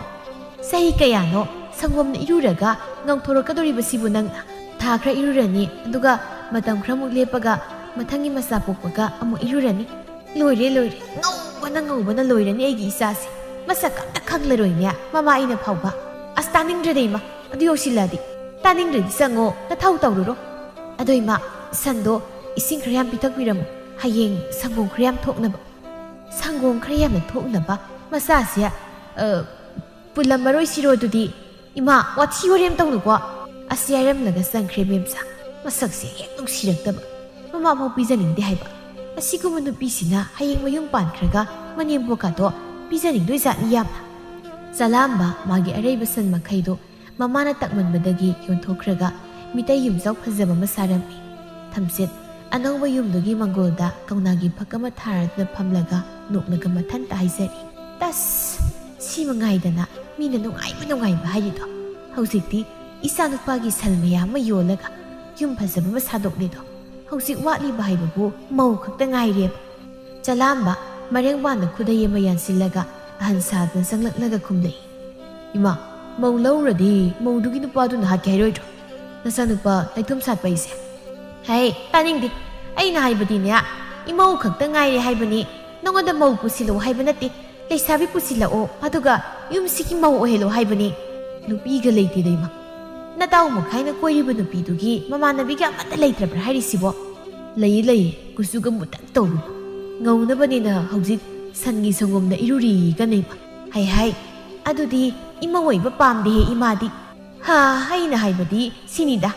ꯆꯍꯤ ꯀꯌꯥꯅꯣ ꯁꯪꯒꯣꯝꯅ ꯏꯔꯨꯔꯒ ꯉꯧꯊꯣꯔꯛꯀꯗꯧꯔꯤꯕꯁꯤꯕꯨ ꯅꯪꯅ? ꯊꯥ ꯈꯔ ꯏꯔꯨꯔꯅꯤ, ꯑꯗꯨꯒ ꯃꯇꯝ ꯈꯔꯃꯨꯛ ꯂꯦꯞꯄꯒ ꯃꯊꯪꯒꯤ ꯃꯆꯥ ꯄꯣꯛꯄꯒ ꯑꯃꯨꯛ ꯏꯔꯨꯔꯅꯤ꯫ ꯂꯣꯏꯔꯦ, ꯂꯣꯏꯔꯦ, ꯉꯧꯕꯅ ꯉꯧꯕꯅ ꯂꯣꯏꯔꯅꯤ ꯑꯩꯒꯤ ꯏꯆꯥꯁꯦ꯫ ꯃꯁꯛ ꯑꯝꯇ ꯈꯪꯂꯔꯣꯏꯅꯦ ꯃꯃꯥ ꯑꯩꯅ ꯐꯥꯎꯕ꯫ ꯑꯁ, ꯇꯥꯅꯤꯡꯗ꯭ꯔꯦꯗ ꯏꯃꯥ, ꯑꯗꯨ ꯌꯧꯁꯤꯜꯂꯛꯑꯗꯤ꯫ ꯇꯥꯅꯤꯡꯗ꯭ꯔꯗꯤ ꯆꯪꯉꯣ, ꯅꯊꯧ ꯇꯧꯔꯨꯔꯣ꯫ ꯑꯗꯣ ꯏꯃꯥ, ꯁꯟꯗꯣ ꯏꯁꯤꯡ ꯈꯔ ꯌꯥꯝ ꯄꯤꯊꯛꯄꯤꯔꯝꯃꯨ, ꯍꯌꯦꯡ ꯁꯪꯒꯣꯝ ꯈꯔ ꯌꯥꯝ ꯊꯣꯛꯅꯕ꯫ ꯁꯪꯒꯣꯝ ꯈꯔ ꯌꯥꯝꯅ ꯊꯣꯛꯅꯕ? ꯃꯆꯥꯁꯦ, ꯑ, ꯄꯨꯜꯂꯝꯃꯔꯣꯏꯁꯤꯔꯣ ꯑꯗꯨꯗꯤ? ꯏꯃꯥ, ꯋꯥꯊꯤ ꯋꯥꯔꯦꯝ ꯇꯧꯅꯨꯀꯣ꯫ ꯑꯁꯤ ꯍꯥꯏꯔꯝꯂꯒ ꯆꯪꯈ꯭ꯔꯦ ꯃꯦꯝꯆꯥ꯫ ꯃꯁꯛꯁꯦ ꯍꯦꯛ ꯅꯨꯡꯁꯤꯔꯛꯇꯕ꯫ ꯃꯃꯥꯐꯥꯎ ꯄꯤꯖꯅꯤꯡꯗꯦ ꯍꯥꯏꯕ꯫ ꯑꯁꯤꯒꯨꯝꯕ ꯅꯨꯄꯤꯁꯤꯅ ꯍꯌꯦꯡ ꯃꯌꯨꯝ ꯄꯥꯟꯈ꯭ꯔꯒ ꯃꯅꯦꯝꯕꯣꯛꯀꯥꯗꯣ ꯄꯤꯖꯅꯤꯡꯗꯣꯏꯖꯥꯠꯅꯤ ꯌꯥꯝꯅ꯫ ꯆꯂꯥꯝꯕ ꯃꯥꯒꯤ ꯑꯔꯩꯕ ꯁꯟ ꯃꯈꯩꯗꯣ ꯃꯃꯥꯅ ꯇꯛꯃꯟꯕꯗꯒꯤ ꯌꯣꯟꯊꯣꯛꯈ꯭ꯔꯒ ꯃꯤꯇꯩ ꯌꯨꯝꯖꯥꯎ ꯐꯖꯕ ꯑꯃ ꯁꯥꯔꯝꯃꯤ꯫ ꯊꯝꯆꯦꯠ ꯑꯅꯧꯕ ꯌꯨꯝꯗꯨꯒꯤ ꯃꯪꯒꯣꯜꯗ ꯀꯧꯅꯥꯒꯤ ꯐꯛ ꯑꯃ ꯊꯥꯔꯗꯨꯅ ꯐꯝꯂꯒ ꯅꯣꯛꯂꯒ ꯃꯊꯟꯇ ꯍꯥꯏꯖꯔꯤ, "ꯇꯁ! ꯁꯤ ꯃꯉꯥꯏꯗꯅ ꯃꯤꯅ ꯅꯨꯡꯉꯥꯏꯕ ꯅꯨꯡꯉꯥꯏꯕ ꯍꯥꯏꯔꯤꯗꯣ꯫ ꯍꯧꯖꯤꯛꯇꯤ ꯏꯆꯥ ꯅꯨꯄꯥꯒꯤ ꯁꯟ ꯃꯌꯥꯝ ꯑꯃ ꯌꯣꯜꯂꯒ ꯌꯨꯝ ꯐꯖꯕ ꯑꯃ ꯁꯥꯗꯣꯛꯂꯦꯗꯣ꯫ ꯍꯧꯖꯤꯛ ꯋꯥꯠꯂꯤꯕ ꯍꯥꯏꯕꯕꯨ ꯃꯧ ꯈꯛꯇ ꯉꯥꯏꯔꯦꯕ꯫" ꯆꯂꯥꯝꯕ ꯃꯔꯦꯡꯕꯥꯟꯗ ꯈꯨꯗꯩ ꯑꯃ ꯌꯥꯟꯁꯤꯜꯂꯒ ꯑꯍꯟ ꯁꯥꯗꯨꯅ ꯆꯪꯂꯛꯂꯒ ꯈꯨꯝꯂꯛꯏ, "ꯏꯃꯥ, ꯃꯧ ꯂꯧꯔꯗꯤ ꯃꯧꯗꯨꯒꯤ ꯅꯨꯄꯥꯗꯨꯅ ꯍꯥꯠꯀꯦ ꯍꯥꯏꯔꯣꯏꯗ꯭ꯔꯣ? ꯅꯆꯥꯅꯨꯄꯥ ꯂꯩꯊꯨꯝ ꯁꯥꯠꯄ ꯑꯩꯁꯦ?" "ꯍꯩ, ꯇꯥꯅꯤꯡꯗꯦ꯫ ꯑꯩꯅ ꯍꯥꯏꯕꯗꯤꯅꯦ, ꯏꯃꯧ ꯈꯛꯇ ꯉꯥꯏꯔꯦ ꯍꯥꯏꯕꯅꯤ꯫ ꯅꯉꯣꯟꯗ ꯃꯧ ꯄꯨꯁꯤꯜꯂꯛꯑꯣ ꯍꯥꯏꯕ ꯅꯠꯇꯦ꯫ ꯂꯩꯁꯥꯕꯤ ꯄꯨꯁꯤꯜꯂꯛꯑꯣ, ꯑꯗꯨꯒ ꯌꯨꯝꯁꯤꯒꯤ ꯃꯧ ꯑꯣꯏꯍꯜꯂꯣ ꯍꯥꯏꯕꯅꯤ꯫" "ꯅꯨꯄꯤꯒ ꯂꯩꯇꯦꯗ ꯏꯃꯥ꯫ ꯅꯇꯥꯎ ꯃꯈꯥꯏꯅ ꯀꯣꯏꯔꯤꯕ ꯅꯨꯄꯤꯗꯨꯒꯤ ꯃꯃꯥꯟꯅꯕꯤꯒ ꯑꯃꯠꯇ ꯂꯩꯇ꯭ꯔꯕ꯭ꯔꯥ ꯍꯥꯏꯔꯤꯁꯤꯕꯣ?" "ꯂꯩꯌꯦ, ꯂꯩꯌꯦ꯫ ꯀꯨꯆꯨꯒ ꯃꯨꯇꯛ ꯇꯧꯔꯤꯕ꯫ ꯉꯧꯅꯕꯅꯤꯅ ꯍꯧꯖꯤꯛ ꯁꯟꯒꯤ ꯁꯪꯒꯣꯝꯗ ꯏꯔꯨꯔꯤꯒꯅꯦꯕ꯫ ꯍꯥꯏ ꯍꯥꯏ, ꯑꯗꯨꯗꯤ ꯏꯃꯧ ꯑꯣꯏꯕ ꯄꯥꯝꯗꯦꯍꯦ ꯏꯃꯥꯗꯤ꯫ ꯍꯥ, ꯑꯩꯅ ꯍꯥꯏꯕꯗꯤ ꯁꯤꯅꯤꯗ,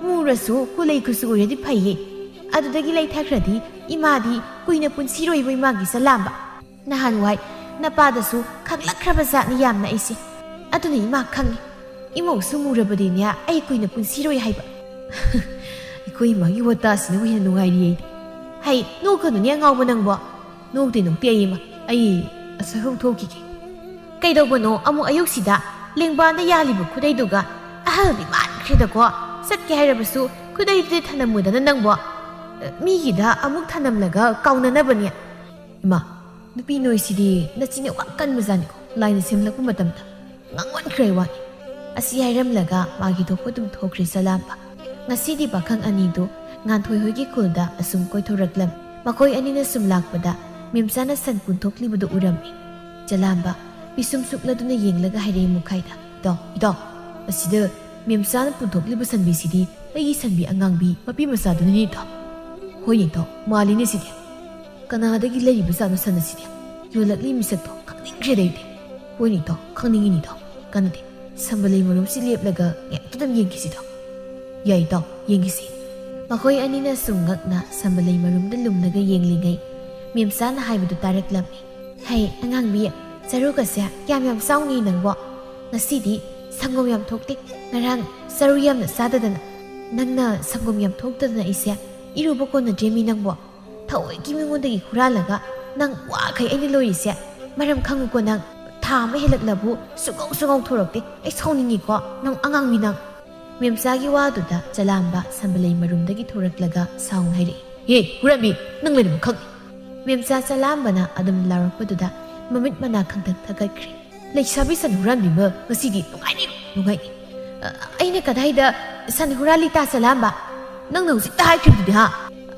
ꯃꯨꯔꯁꯨ ꯀꯨꯂꯩ ꯀꯨꯆꯨ ꯑꯣꯏꯔꯗꯤ ꯐꯩꯌꯦ꯫ ꯑꯗꯨꯗꯒꯤ ꯂꯩꯊꯈ꯭ꯔꯗꯤ ꯏꯃꯥꯗꯤ ꯀꯨꯏꯅ ꯄꯨꯟꯁꯤꯔꯣꯏꯕ ꯏꯃꯥꯒꯤ ꯆꯂꯥꯝꯕ꯫ ꯅꯍꯥꯟꯋꯥꯏ ꯅꯄꯥꯗꯁꯨ ꯈꯪꯂꯛꯈ꯭ꯔꯕ ꯖꯥꯠꯅꯤ ꯌꯥꯝꯅ ꯑꯩꯁꯦ꯫ ꯑꯗꯨꯅ ꯏꯃꯥ ꯈꯪꯉꯤ꯫ ꯏꯃꯧꯁꯨ ꯃꯨꯔꯕꯗꯤꯅꯦ ꯑꯩ ꯀꯨꯏꯅ ꯄꯨꯟꯁꯤꯔꯣꯏ ꯍꯥꯏꯕ꯫" "ꯑꯩꯈꯣꯏ ꯏꯃꯥꯒꯤ ꯋꯥꯇꯥꯁꯤꯅꯕꯨ ꯍꯦꯟꯅ ꯅꯨꯡꯉꯥꯏꯔꯤꯌꯦ ꯑꯩꯗꯤ꯫" "ꯍꯩ, ꯅꯣꯛꯀꯅꯨꯅꯦ ꯑꯉꯥꯎꯕ ꯅꯪꯕꯣ꯫ ꯅꯣꯛꯇꯦ, ꯅꯣꯛꯇꯦ ꯑꯩ ꯏꯃꯥ꯫ ꯑꯩ ꯑꯁꯣꯏꯕ ꯊꯣꯛꯈꯤꯒꯦ꯫" "ꯀꯩꯗꯧꯕꯅꯣ ꯑꯃꯨꯛ ꯑꯌꯨꯛꯁꯤꯗ ꯂꯦꯡꯕꯥꯟꯗ ꯌꯥꯜꯂꯤꯕ ꯈꯨꯗꯩꯗꯨꯒ? ꯑꯍꯜꯗꯤ ꯃꯥꯟꯈ꯭ꯔꯦꯗꯀꯣ꯫ ꯆꯠꯀꯦ ꯍꯥꯏꯔꯕꯁꯨ ꯈꯨꯗꯩꯗꯨꯗꯤ ꯊꯅꯝꯃꯨꯗꯅ ꯅꯪꯕꯣ꯫ ꯃꯤꯒꯤꯗ ꯑꯃꯨꯛ ꯊꯅꯝꯂꯒ ꯀꯥꯎꯅꯅꯕꯅꯦ꯫" "ꯏꯃꯥ, ꯅꯨꯄꯤ ꯅꯣꯏꯁꯤꯗꯤ ꯅꯆꯤꯟ ꯌꯥꯝ ꯀꯟꯕꯖꯥꯠꯅꯤꯀꯣ, ꯂꯥꯏꯅ ꯁꯦꯝꯂꯛꯄ ꯃꯇꯝꯗ꯫ ꯉꯥꯡꯃꯟꯈ꯭ꯔꯦ ꯋꯥꯅꯤ꯫ ꯑꯁꯤ ꯍꯥꯏꯔꯝꯂꯒ ꯃꯥꯒꯤ ꯊꯣꯛꯄ ꯑꯗꯨꯝ ꯊꯣꯛꯈ꯭ꯔꯦ ꯆꯂꯥꯝꯕ꯫ ꯉꯁꯤꯗꯤ ꯄꯥꯈꯪ ꯑꯅꯤꯗꯨ ꯉꯥꯟꯊꯣꯏ ꯍꯣꯏꯒꯤ ꯈꯨꯜꯗ ꯑꯁꯨꯝ ꯀꯣꯏꯊꯣꯔꯛꯂꯝꯃꯤ꯫ ꯃꯈꯣꯏ ꯑꯅꯤꯅ ꯁꯨꯝ ꯂꯥꯛꯄꯗ ꯃꯦꯝꯆꯥꯅ ꯁꯟ ꯄꯨꯟꯊꯣꯛꯂꯤꯕꯗꯨ ꯎꯔꯝꯃꯤ꯫ ꯆꯂꯥꯝꯕ ꯄꯤꯁꯨꯝ ꯁꯨꯛꯂꯗꯨꯅ ꯌꯦꯡꯂꯒ ꯍꯥꯏꯔꯛꯏ ꯃꯨꯈꯥꯏꯗ, "ꯏꯇꯥꯎ, ꯏꯇꯥꯎ, ꯑꯁꯤꯗ ꯃꯦꯝꯆꯥꯅ ꯄꯨꯟꯊꯣꯛꯂꯤꯕ ꯁꯟꯕꯤꯁꯤꯗꯤ ꯑꯩꯒꯤ ꯁꯟꯕꯤ ꯑꯉꯥꯡꯕꯤ ꯃꯄꯤ ꯃꯆꯥꯗꯨꯅꯤꯅꯦ ꯏꯇꯥꯎ꯫ ꯍꯣꯏꯅꯦ ꯏꯇꯥꯎ, ꯃꯥꯜꯂꯤꯅꯦ ꯁꯤꯗꯤ꯫ ꯀꯅꯥꯗꯒꯤ ꯂꯩꯔꯤꯕ ꯖꯥꯠꯅꯣ ꯁꯟ ꯑꯁꯤꯗꯤ? ꯌꯣꯜꯂꯛꯂꯤ ꯃꯤꯁꯛꯇꯣ ꯈꯪꯅꯤꯡꯈ꯭ꯔꯦꯗ ꯑꯩꯗꯤ꯫ ꯍꯣꯏꯅꯦ ꯏꯇꯥꯎ, ꯈꯪꯅꯤꯡꯉꯤꯅꯦ ꯏꯇꯥꯎ꯫ ꯀꯥꯟꯅꯗꯦ, ꯁꯝꯕꯂꯩ ꯃꯔꯨꯝꯁꯤ ꯂꯦꯞꯂꯒ ꯉꯥꯏꯍꯥꯛꯇꯗꯪ ꯌꯦꯡꯈꯤꯁꯤ ꯏꯇꯥꯎ꯫ ꯌꯥꯏ ꯏꯇꯥꯎ, ꯌꯦꯡꯈꯤꯁꯤ꯫" ꯃꯈꯣꯏ ꯑꯅꯤꯅ ꯁꯨꯝ ꯉꯛꯅ ꯁꯝꯕꯂꯩ ꯃꯔꯨꯝꯗ ꯂꯨꯝꯂꯒ ꯌꯦꯡꯂꯤꯉꯩ ꯃꯦꯝꯆꯥꯅ ꯍꯥꯏꯕꯗꯨ ꯇꯥꯔꯛꯂꯝꯃꯤ꯫ "ꯍꯩ ꯑꯉꯥꯡꯕꯤ, ꯆꯔꯨꯒꯁꯦ ꯌꯥꯝ ꯌꯥꯝ ꯆꯥꯎꯅꯤ ꯅꯪꯕꯣ꯫ ꯉꯁꯤꯗꯤ ꯁꯪꯒꯣꯝ ꯌꯥꯝ ꯊꯣꯛꯇꯦ, ꯉꯔꯥꯡ ꯆꯔꯨ ꯌꯥꯝꯅ ꯆꯥꯗꯗꯅ꯫ ꯅꯪꯅ ꯁꯪꯒꯣꯝ ꯌꯥꯝ ꯊꯣꯛꯇꯗꯅ ꯑꯩꯁꯦ ꯏꯔꯨꯕ ꯀꯣꯟꯅꯗ꯭ꯔꯦꯃꯤ ꯅꯪꯕꯣ꯫ ꯊꯑꯣꯏꯒꯤ ꯃꯤꯉꯣꯟꯗꯒꯤ ꯍꯨꯔꯥꯜꯂꯒ ꯅꯪ ꯋꯥꯈꯩ ꯑꯩꯅ ꯂꯣꯏꯔꯤꯁꯦ꯫ ꯃꯔꯝ ꯈꯪꯉꯨꯀꯣ ꯅꯪ꯫ ꯊꯥ ꯑꯃ ꯍꯦꯜꯂꯛꯂꯕꯨ ꯁꯨꯡꯉꯧ ꯁꯨꯡꯉꯧ ꯊꯣꯔꯛꯇꯦ꯫ ꯑꯩ ꯁꯥꯎꯅꯤꯡꯉꯤꯀꯣ ꯅꯪ ꯑꯉꯥꯡꯕꯤ ꯅꯪ꯫" ꯃꯦꯝꯆꯥꯒꯤ ꯋꯥꯗꯨꯗ ꯆꯂꯥꯝꯕ ꯁꯝꯕꯂꯩ ꯃꯔꯨꯝꯗꯒꯤ ꯊꯣꯔꯛꯂꯒ ꯁꯥꯎꯅ ꯍꯥꯏꯔꯛꯏ꯫ "ꯍꯦ ꯍꯨꯔꯥꯟꯕꯤ, ꯅꯪ ꯂꯩꯔꯝꯕ ꯈꯪꯉꯤ꯫" ꯃꯦꯝꯆꯥ ꯆꯂꯥꯝꯕꯅ ꯑꯗꯨꯝ ꯂꯥꯎꯔꯛꯄꯗꯨꯗ ꯃꯃꯤꯠ ꯃꯅꯥ ꯈꯪꯇꯛ ꯊꯛꯀꯠꯈ꯭ꯔꯦ꯫ "ꯂꯩꯁꯥꯕꯤ ꯁꯟ ꯍꯨꯔꯥꯟꯕꯤ ꯑꯃ ꯉꯁꯤꯗꯤ ꯅꯨꯡꯉꯥꯏꯅꯤ, ꯅꯨꯡꯉꯥꯏꯅꯤ꯫ ꯑ, ꯑꯩꯅ ꯀꯗꯥꯏꯗ ꯁꯟ ꯍꯨꯔꯥꯜꯂꯤ ꯇꯥ ꯆꯂꯥꯝꯕ? ꯅꯪꯅ ꯍꯧꯖꯤꯛꯇ ꯍꯥꯏꯈ꯭ꯔꯤꯗꯨꯗꯤ ꯍꯥ?"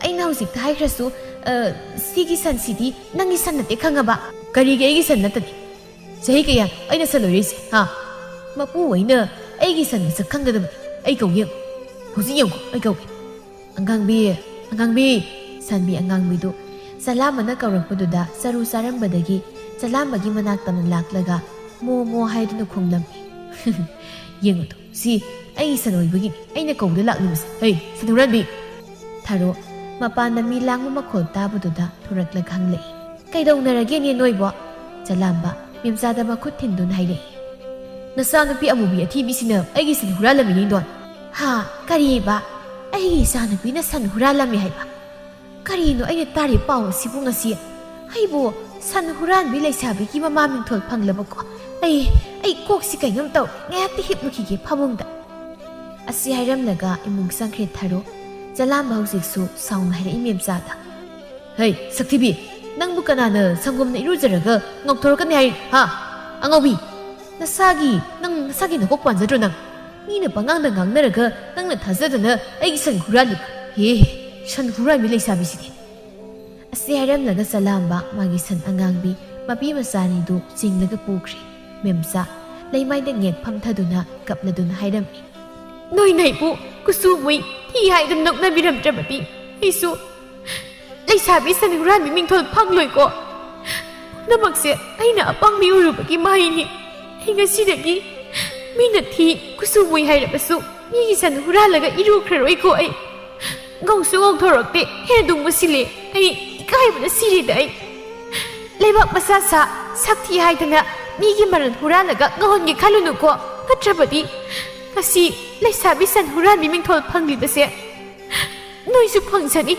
"ꯑꯩꯅ ꯍꯧꯖꯤꯛꯇ ꯍꯥꯏꯈ꯭ꯔꯁꯨ, ꯑ, ꯁꯤꯒꯤ ꯁꯟꯁꯤꯗꯤ ꯅꯪꯒꯤ ꯁꯟ ꯅꯠꯇꯦ ꯈꯪꯉꯕ?" "ꯀꯔꯤꯒꯤ ꯑꯩꯒꯤ ꯁꯟ ꯅꯠꯇꯅꯤ? ꯆꯍꯤ ꯀꯌꯥ ꯑꯩꯅ ꯁꯟ ꯂꯣꯏꯔꯛꯏꯁꯦ ꯍꯥ? ꯃꯄꯨ ꯑꯣꯏꯅ ꯑꯩꯒꯤ ꯁꯟ ꯃꯁꯛ ꯈꯪꯒꯗꯕꯅꯤ꯫ ꯑꯩ ꯀꯧ ꯌꯦꯡꯉꯨ, ꯍꯧꯖꯤꯛ ꯌꯦꯡꯉꯨ, ꯑꯩ ꯀꯧꯒꯦ꯫ ꯑꯉꯥꯡꯕꯤ, ꯑꯉꯥꯡꯕꯤ!" ꯁꯟꯕꯤ ꯑꯉꯥꯡꯕꯤꯗꯨ ꯆꯂꯥꯝꯕꯅ ꯀꯧꯔꯛꯄꯗꯨꯗ ꯆꯔꯨ ꯆꯥꯔꯝꯕꯗꯒꯤ ꯆꯂꯥꯝꯕꯒꯤ ꯃꯅꯥꯛꯇ ꯂꯥꯛꯂꯒ ꯃꯣ ꯃꯣ ꯍꯥꯏꯗꯨꯅ ꯈꯣꯡꯂꯝꯃꯤ꯫ "ꯌꯦꯡꯉꯨꯗꯣ, ꯁꯤ ꯑꯩꯒꯤ ꯁꯟ ꯑꯣꯏꯕꯒꯤꯅꯤ ꯑꯩꯅ ꯀꯧꯕꯗ ꯂꯥꯛꯂꯤꯕꯁꯦ꯫ ꯍꯩ, ꯁꯟ ꯍꯨꯔꯥꯟꯕꯤ!" ꯊꯔꯣ ꯃꯄꯥꯟꯗ ꯃꯤ ꯂꯥꯡꯕ ꯃꯈꯣꯜ ꯇꯥꯕꯗꯨꯗ ꯊꯣꯔꯛꯂꯒ ꯍꯪꯂꯛꯏ꯫ "ꯀꯩꯗꯧꯅꯔꯒꯦꯅꯦ ꯅꯣꯏꯕꯣ?" ꯆꯂꯥꯝꯕ ꯃꯦꯝꯆꯥꯗ ꯃꯈꯨꯠ ꯊꯤꯟꯗꯨꯅ ꯍꯥꯏꯔꯛꯏ꯫ "ꯅꯆꯥꯅꯨꯄꯤ ꯑꯃꯨꯕꯤ ꯑꯊꯤꯕꯤꯁꯤꯅ ꯑꯩꯒꯤ ꯁꯟ ꯍꯨꯔꯥꯜꯂꯝꯃꯤꯅꯤ ꯗꯣꯟ꯫" "ꯍꯥ? ꯀꯔꯤꯕ? ꯑꯩꯒꯤ ꯏꯆꯥꯅꯨꯄꯤꯅ ꯁꯟ ꯍꯨꯔꯥꯜꯂꯝꯃꯤ ꯍꯥꯏꯕ? ꯀꯔꯤꯅꯣ ꯑꯩꯅ ꯇꯥꯔꯤꯕ ꯄꯥꯎ ꯑꯁꯤꯕꯨ ꯉꯁꯤ? ꯑꯩꯕꯨ ꯁꯟ ꯍꯨꯔꯥꯟꯕꯤ ꯂꯩꯁꯥꯕꯤꯒꯤ ꯃꯃꯥ ꯃꯤꯡꯊꯣꯜ ꯐꯪꯂꯕꯀꯣ? ꯑꯩ, ꯑꯩ ꯀꯣꯛꯁꯤ ꯀꯩꯅꯣꯝ ꯇꯧꯔꯦ꯫ ꯉꯥꯏꯍꯥꯛꯇꯤ ꯍꯤꯞꯂꯨꯈꯤꯒꯦ ꯐꯃꯨꯡꯗ꯫" ꯑꯁꯤ ꯍꯥꯏꯔꯝꯂꯒ ꯏꯃꯨꯡ ꯆꯪꯈ꯭ꯔꯦ ꯊꯔꯣ꯫ ꯆꯂꯥꯝꯕ ꯍꯧꯖꯤꯛꯁꯨ ꯁꯥꯎꯅ ꯍꯥꯏꯔꯛꯏ ꯃꯦꯝꯆꯥꯗ꯫ "ꯍꯩ, ꯁꯛꯊꯤꯕꯤ, ꯅꯪꯕꯨ ꯀꯅꯥꯅ ꯁꯪꯒꯣꯝꯅ ꯏꯔꯨꯖꯔꯒ ꯉꯧꯊꯣꯔꯛꯀꯅꯤ ꯍꯥꯏꯔꯤ, ꯍꯥ? ꯑꯉꯧꯕꯤ!" ꯅꯁꯥꯒꯤ, ꯅꯪ ꯅꯁꯥꯒꯤ ꯅꯀꯣꯛ ꯄꯥꯟꯖꯗ꯭ꯔꯣ ꯅꯪ? ꯃꯤꯅ ꯄꯉꯥꯡꯗ ꯉꯥꯡꯅꯔꯒ ꯅꯪꯅ ꯊꯥꯖꯗꯅ ꯑꯩꯒꯤ ꯁꯟ ꯍꯨꯔꯥꯜꯂꯤꯕ? ꯍꯦ, ꯁꯟ ꯍꯨꯔꯥꯟꯕꯤ ꯂꯩꯁꯥꯕꯤꯁꯤꯗꯤ꯫ ꯑꯁꯤ ꯍꯥꯏꯔꯝꯂꯒ ꯆꯂꯥꯝꯕ ꯃꯥꯒꯤ ꯁꯟ ꯑꯉꯥꯡꯕꯤ ꯃꯄꯤ ꯃꯆꯥ ꯑꯅꯤꯗꯨ ꯆꯤꯡꯂꯒ ꯄꯨꯈ꯭ꯔꯦ꯫ ꯃꯦꯝꯆꯥ ꯂꯩꯃꯥꯏꯗ ꯉꯦꯛ ꯐꯝꯊꯗꯨꯅ ꯀꯞꯂꯗꯨꯅ ꯍꯥꯏꯔꯝꯃꯤ, "ꯅꯣꯏ ꯅꯩꯕꯨ ꯀꯨꯆꯨ ꯃꯨꯏ ꯊꯤ ꯍꯥꯏꯗꯨꯅ ꯅꯣꯛꯅꯕꯤꯔꯝꯗ꯭ꯔꯕꯗꯤ ꯑꯩꯁꯨ ꯂꯩꯁꯥꯕꯤ ꯁꯟ ꯍꯨꯔꯥꯟꯕꯤ ꯃꯤꯡꯊꯣꯜ ꯐꯪꯂꯣꯏꯀꯣ꯫ ꯄꯨꯝꯅꯃꯛꯁꯦ ꯑꯩꯅ ꯑꯄꯪꯕꯤ ꯎꯔꯨꯕꯒꯤ ꯃꯍꯩꯅꯤ꯫ ꯑꯩ ꯉꯁꯤꯗꯒꯤ ꯃꯤꯅ ꯊꯤ ꯀꯨꯆꯨ ꯃꯨꯏ ꯍꯥꯏꯔꯕꯁꯨ ꯃꯤꯒꯤ ꯁꯟ ꯍꯨꯔꯥꯜꯂꯒ ꯏꯔꯨꯈ꯭ꯔꯔꯣꯏꯀꯣ꯫ ꯑꯩ ꯉꯧꯁꯨ ꯉꯧꯊꯣꯔꯛꯇꯦ, ꯍꯦꯟꯅ ꯑꯗꯨꯝ ꯃꯨꯁꯤꯜꯂꯦ꯫ ꯑꯩ ꯏꯀꯥꯏꯕꯅ ꯁꯤꯔꯦꯗ꯫ ꯑꯩ ꯂꯩꯕꯥꯛ ꯃꯆꯥ ꯁꯥ ꯁꯛ ꯊꯤ ꯍꯥꯏꯗꯅ ꯃꯤꯒꯤ ꯃꯔꯜ ꯍꯨꯔꯥꯜꯂꯒ ꯉꯧꯍꯟꯒꯦ ꯈꯜꯂꯨꯅꯨꯀꯣ꯫ ꯅꯠꯇ꯭ꯔꯕꯗꯤ ꯉꯁꯤ ꯂꯩꯁꯥꯕꯤ ꯁꯟ ꯍꯨꯔꯥꯟꯕꯤ ꯃꯤꯡꯊꯣꯜ ꯐꯪꯂꯤꯕꯁꯦ ꯅꯣꯏꯁꯨ ꯐꯪꯖꯅꯤ꯫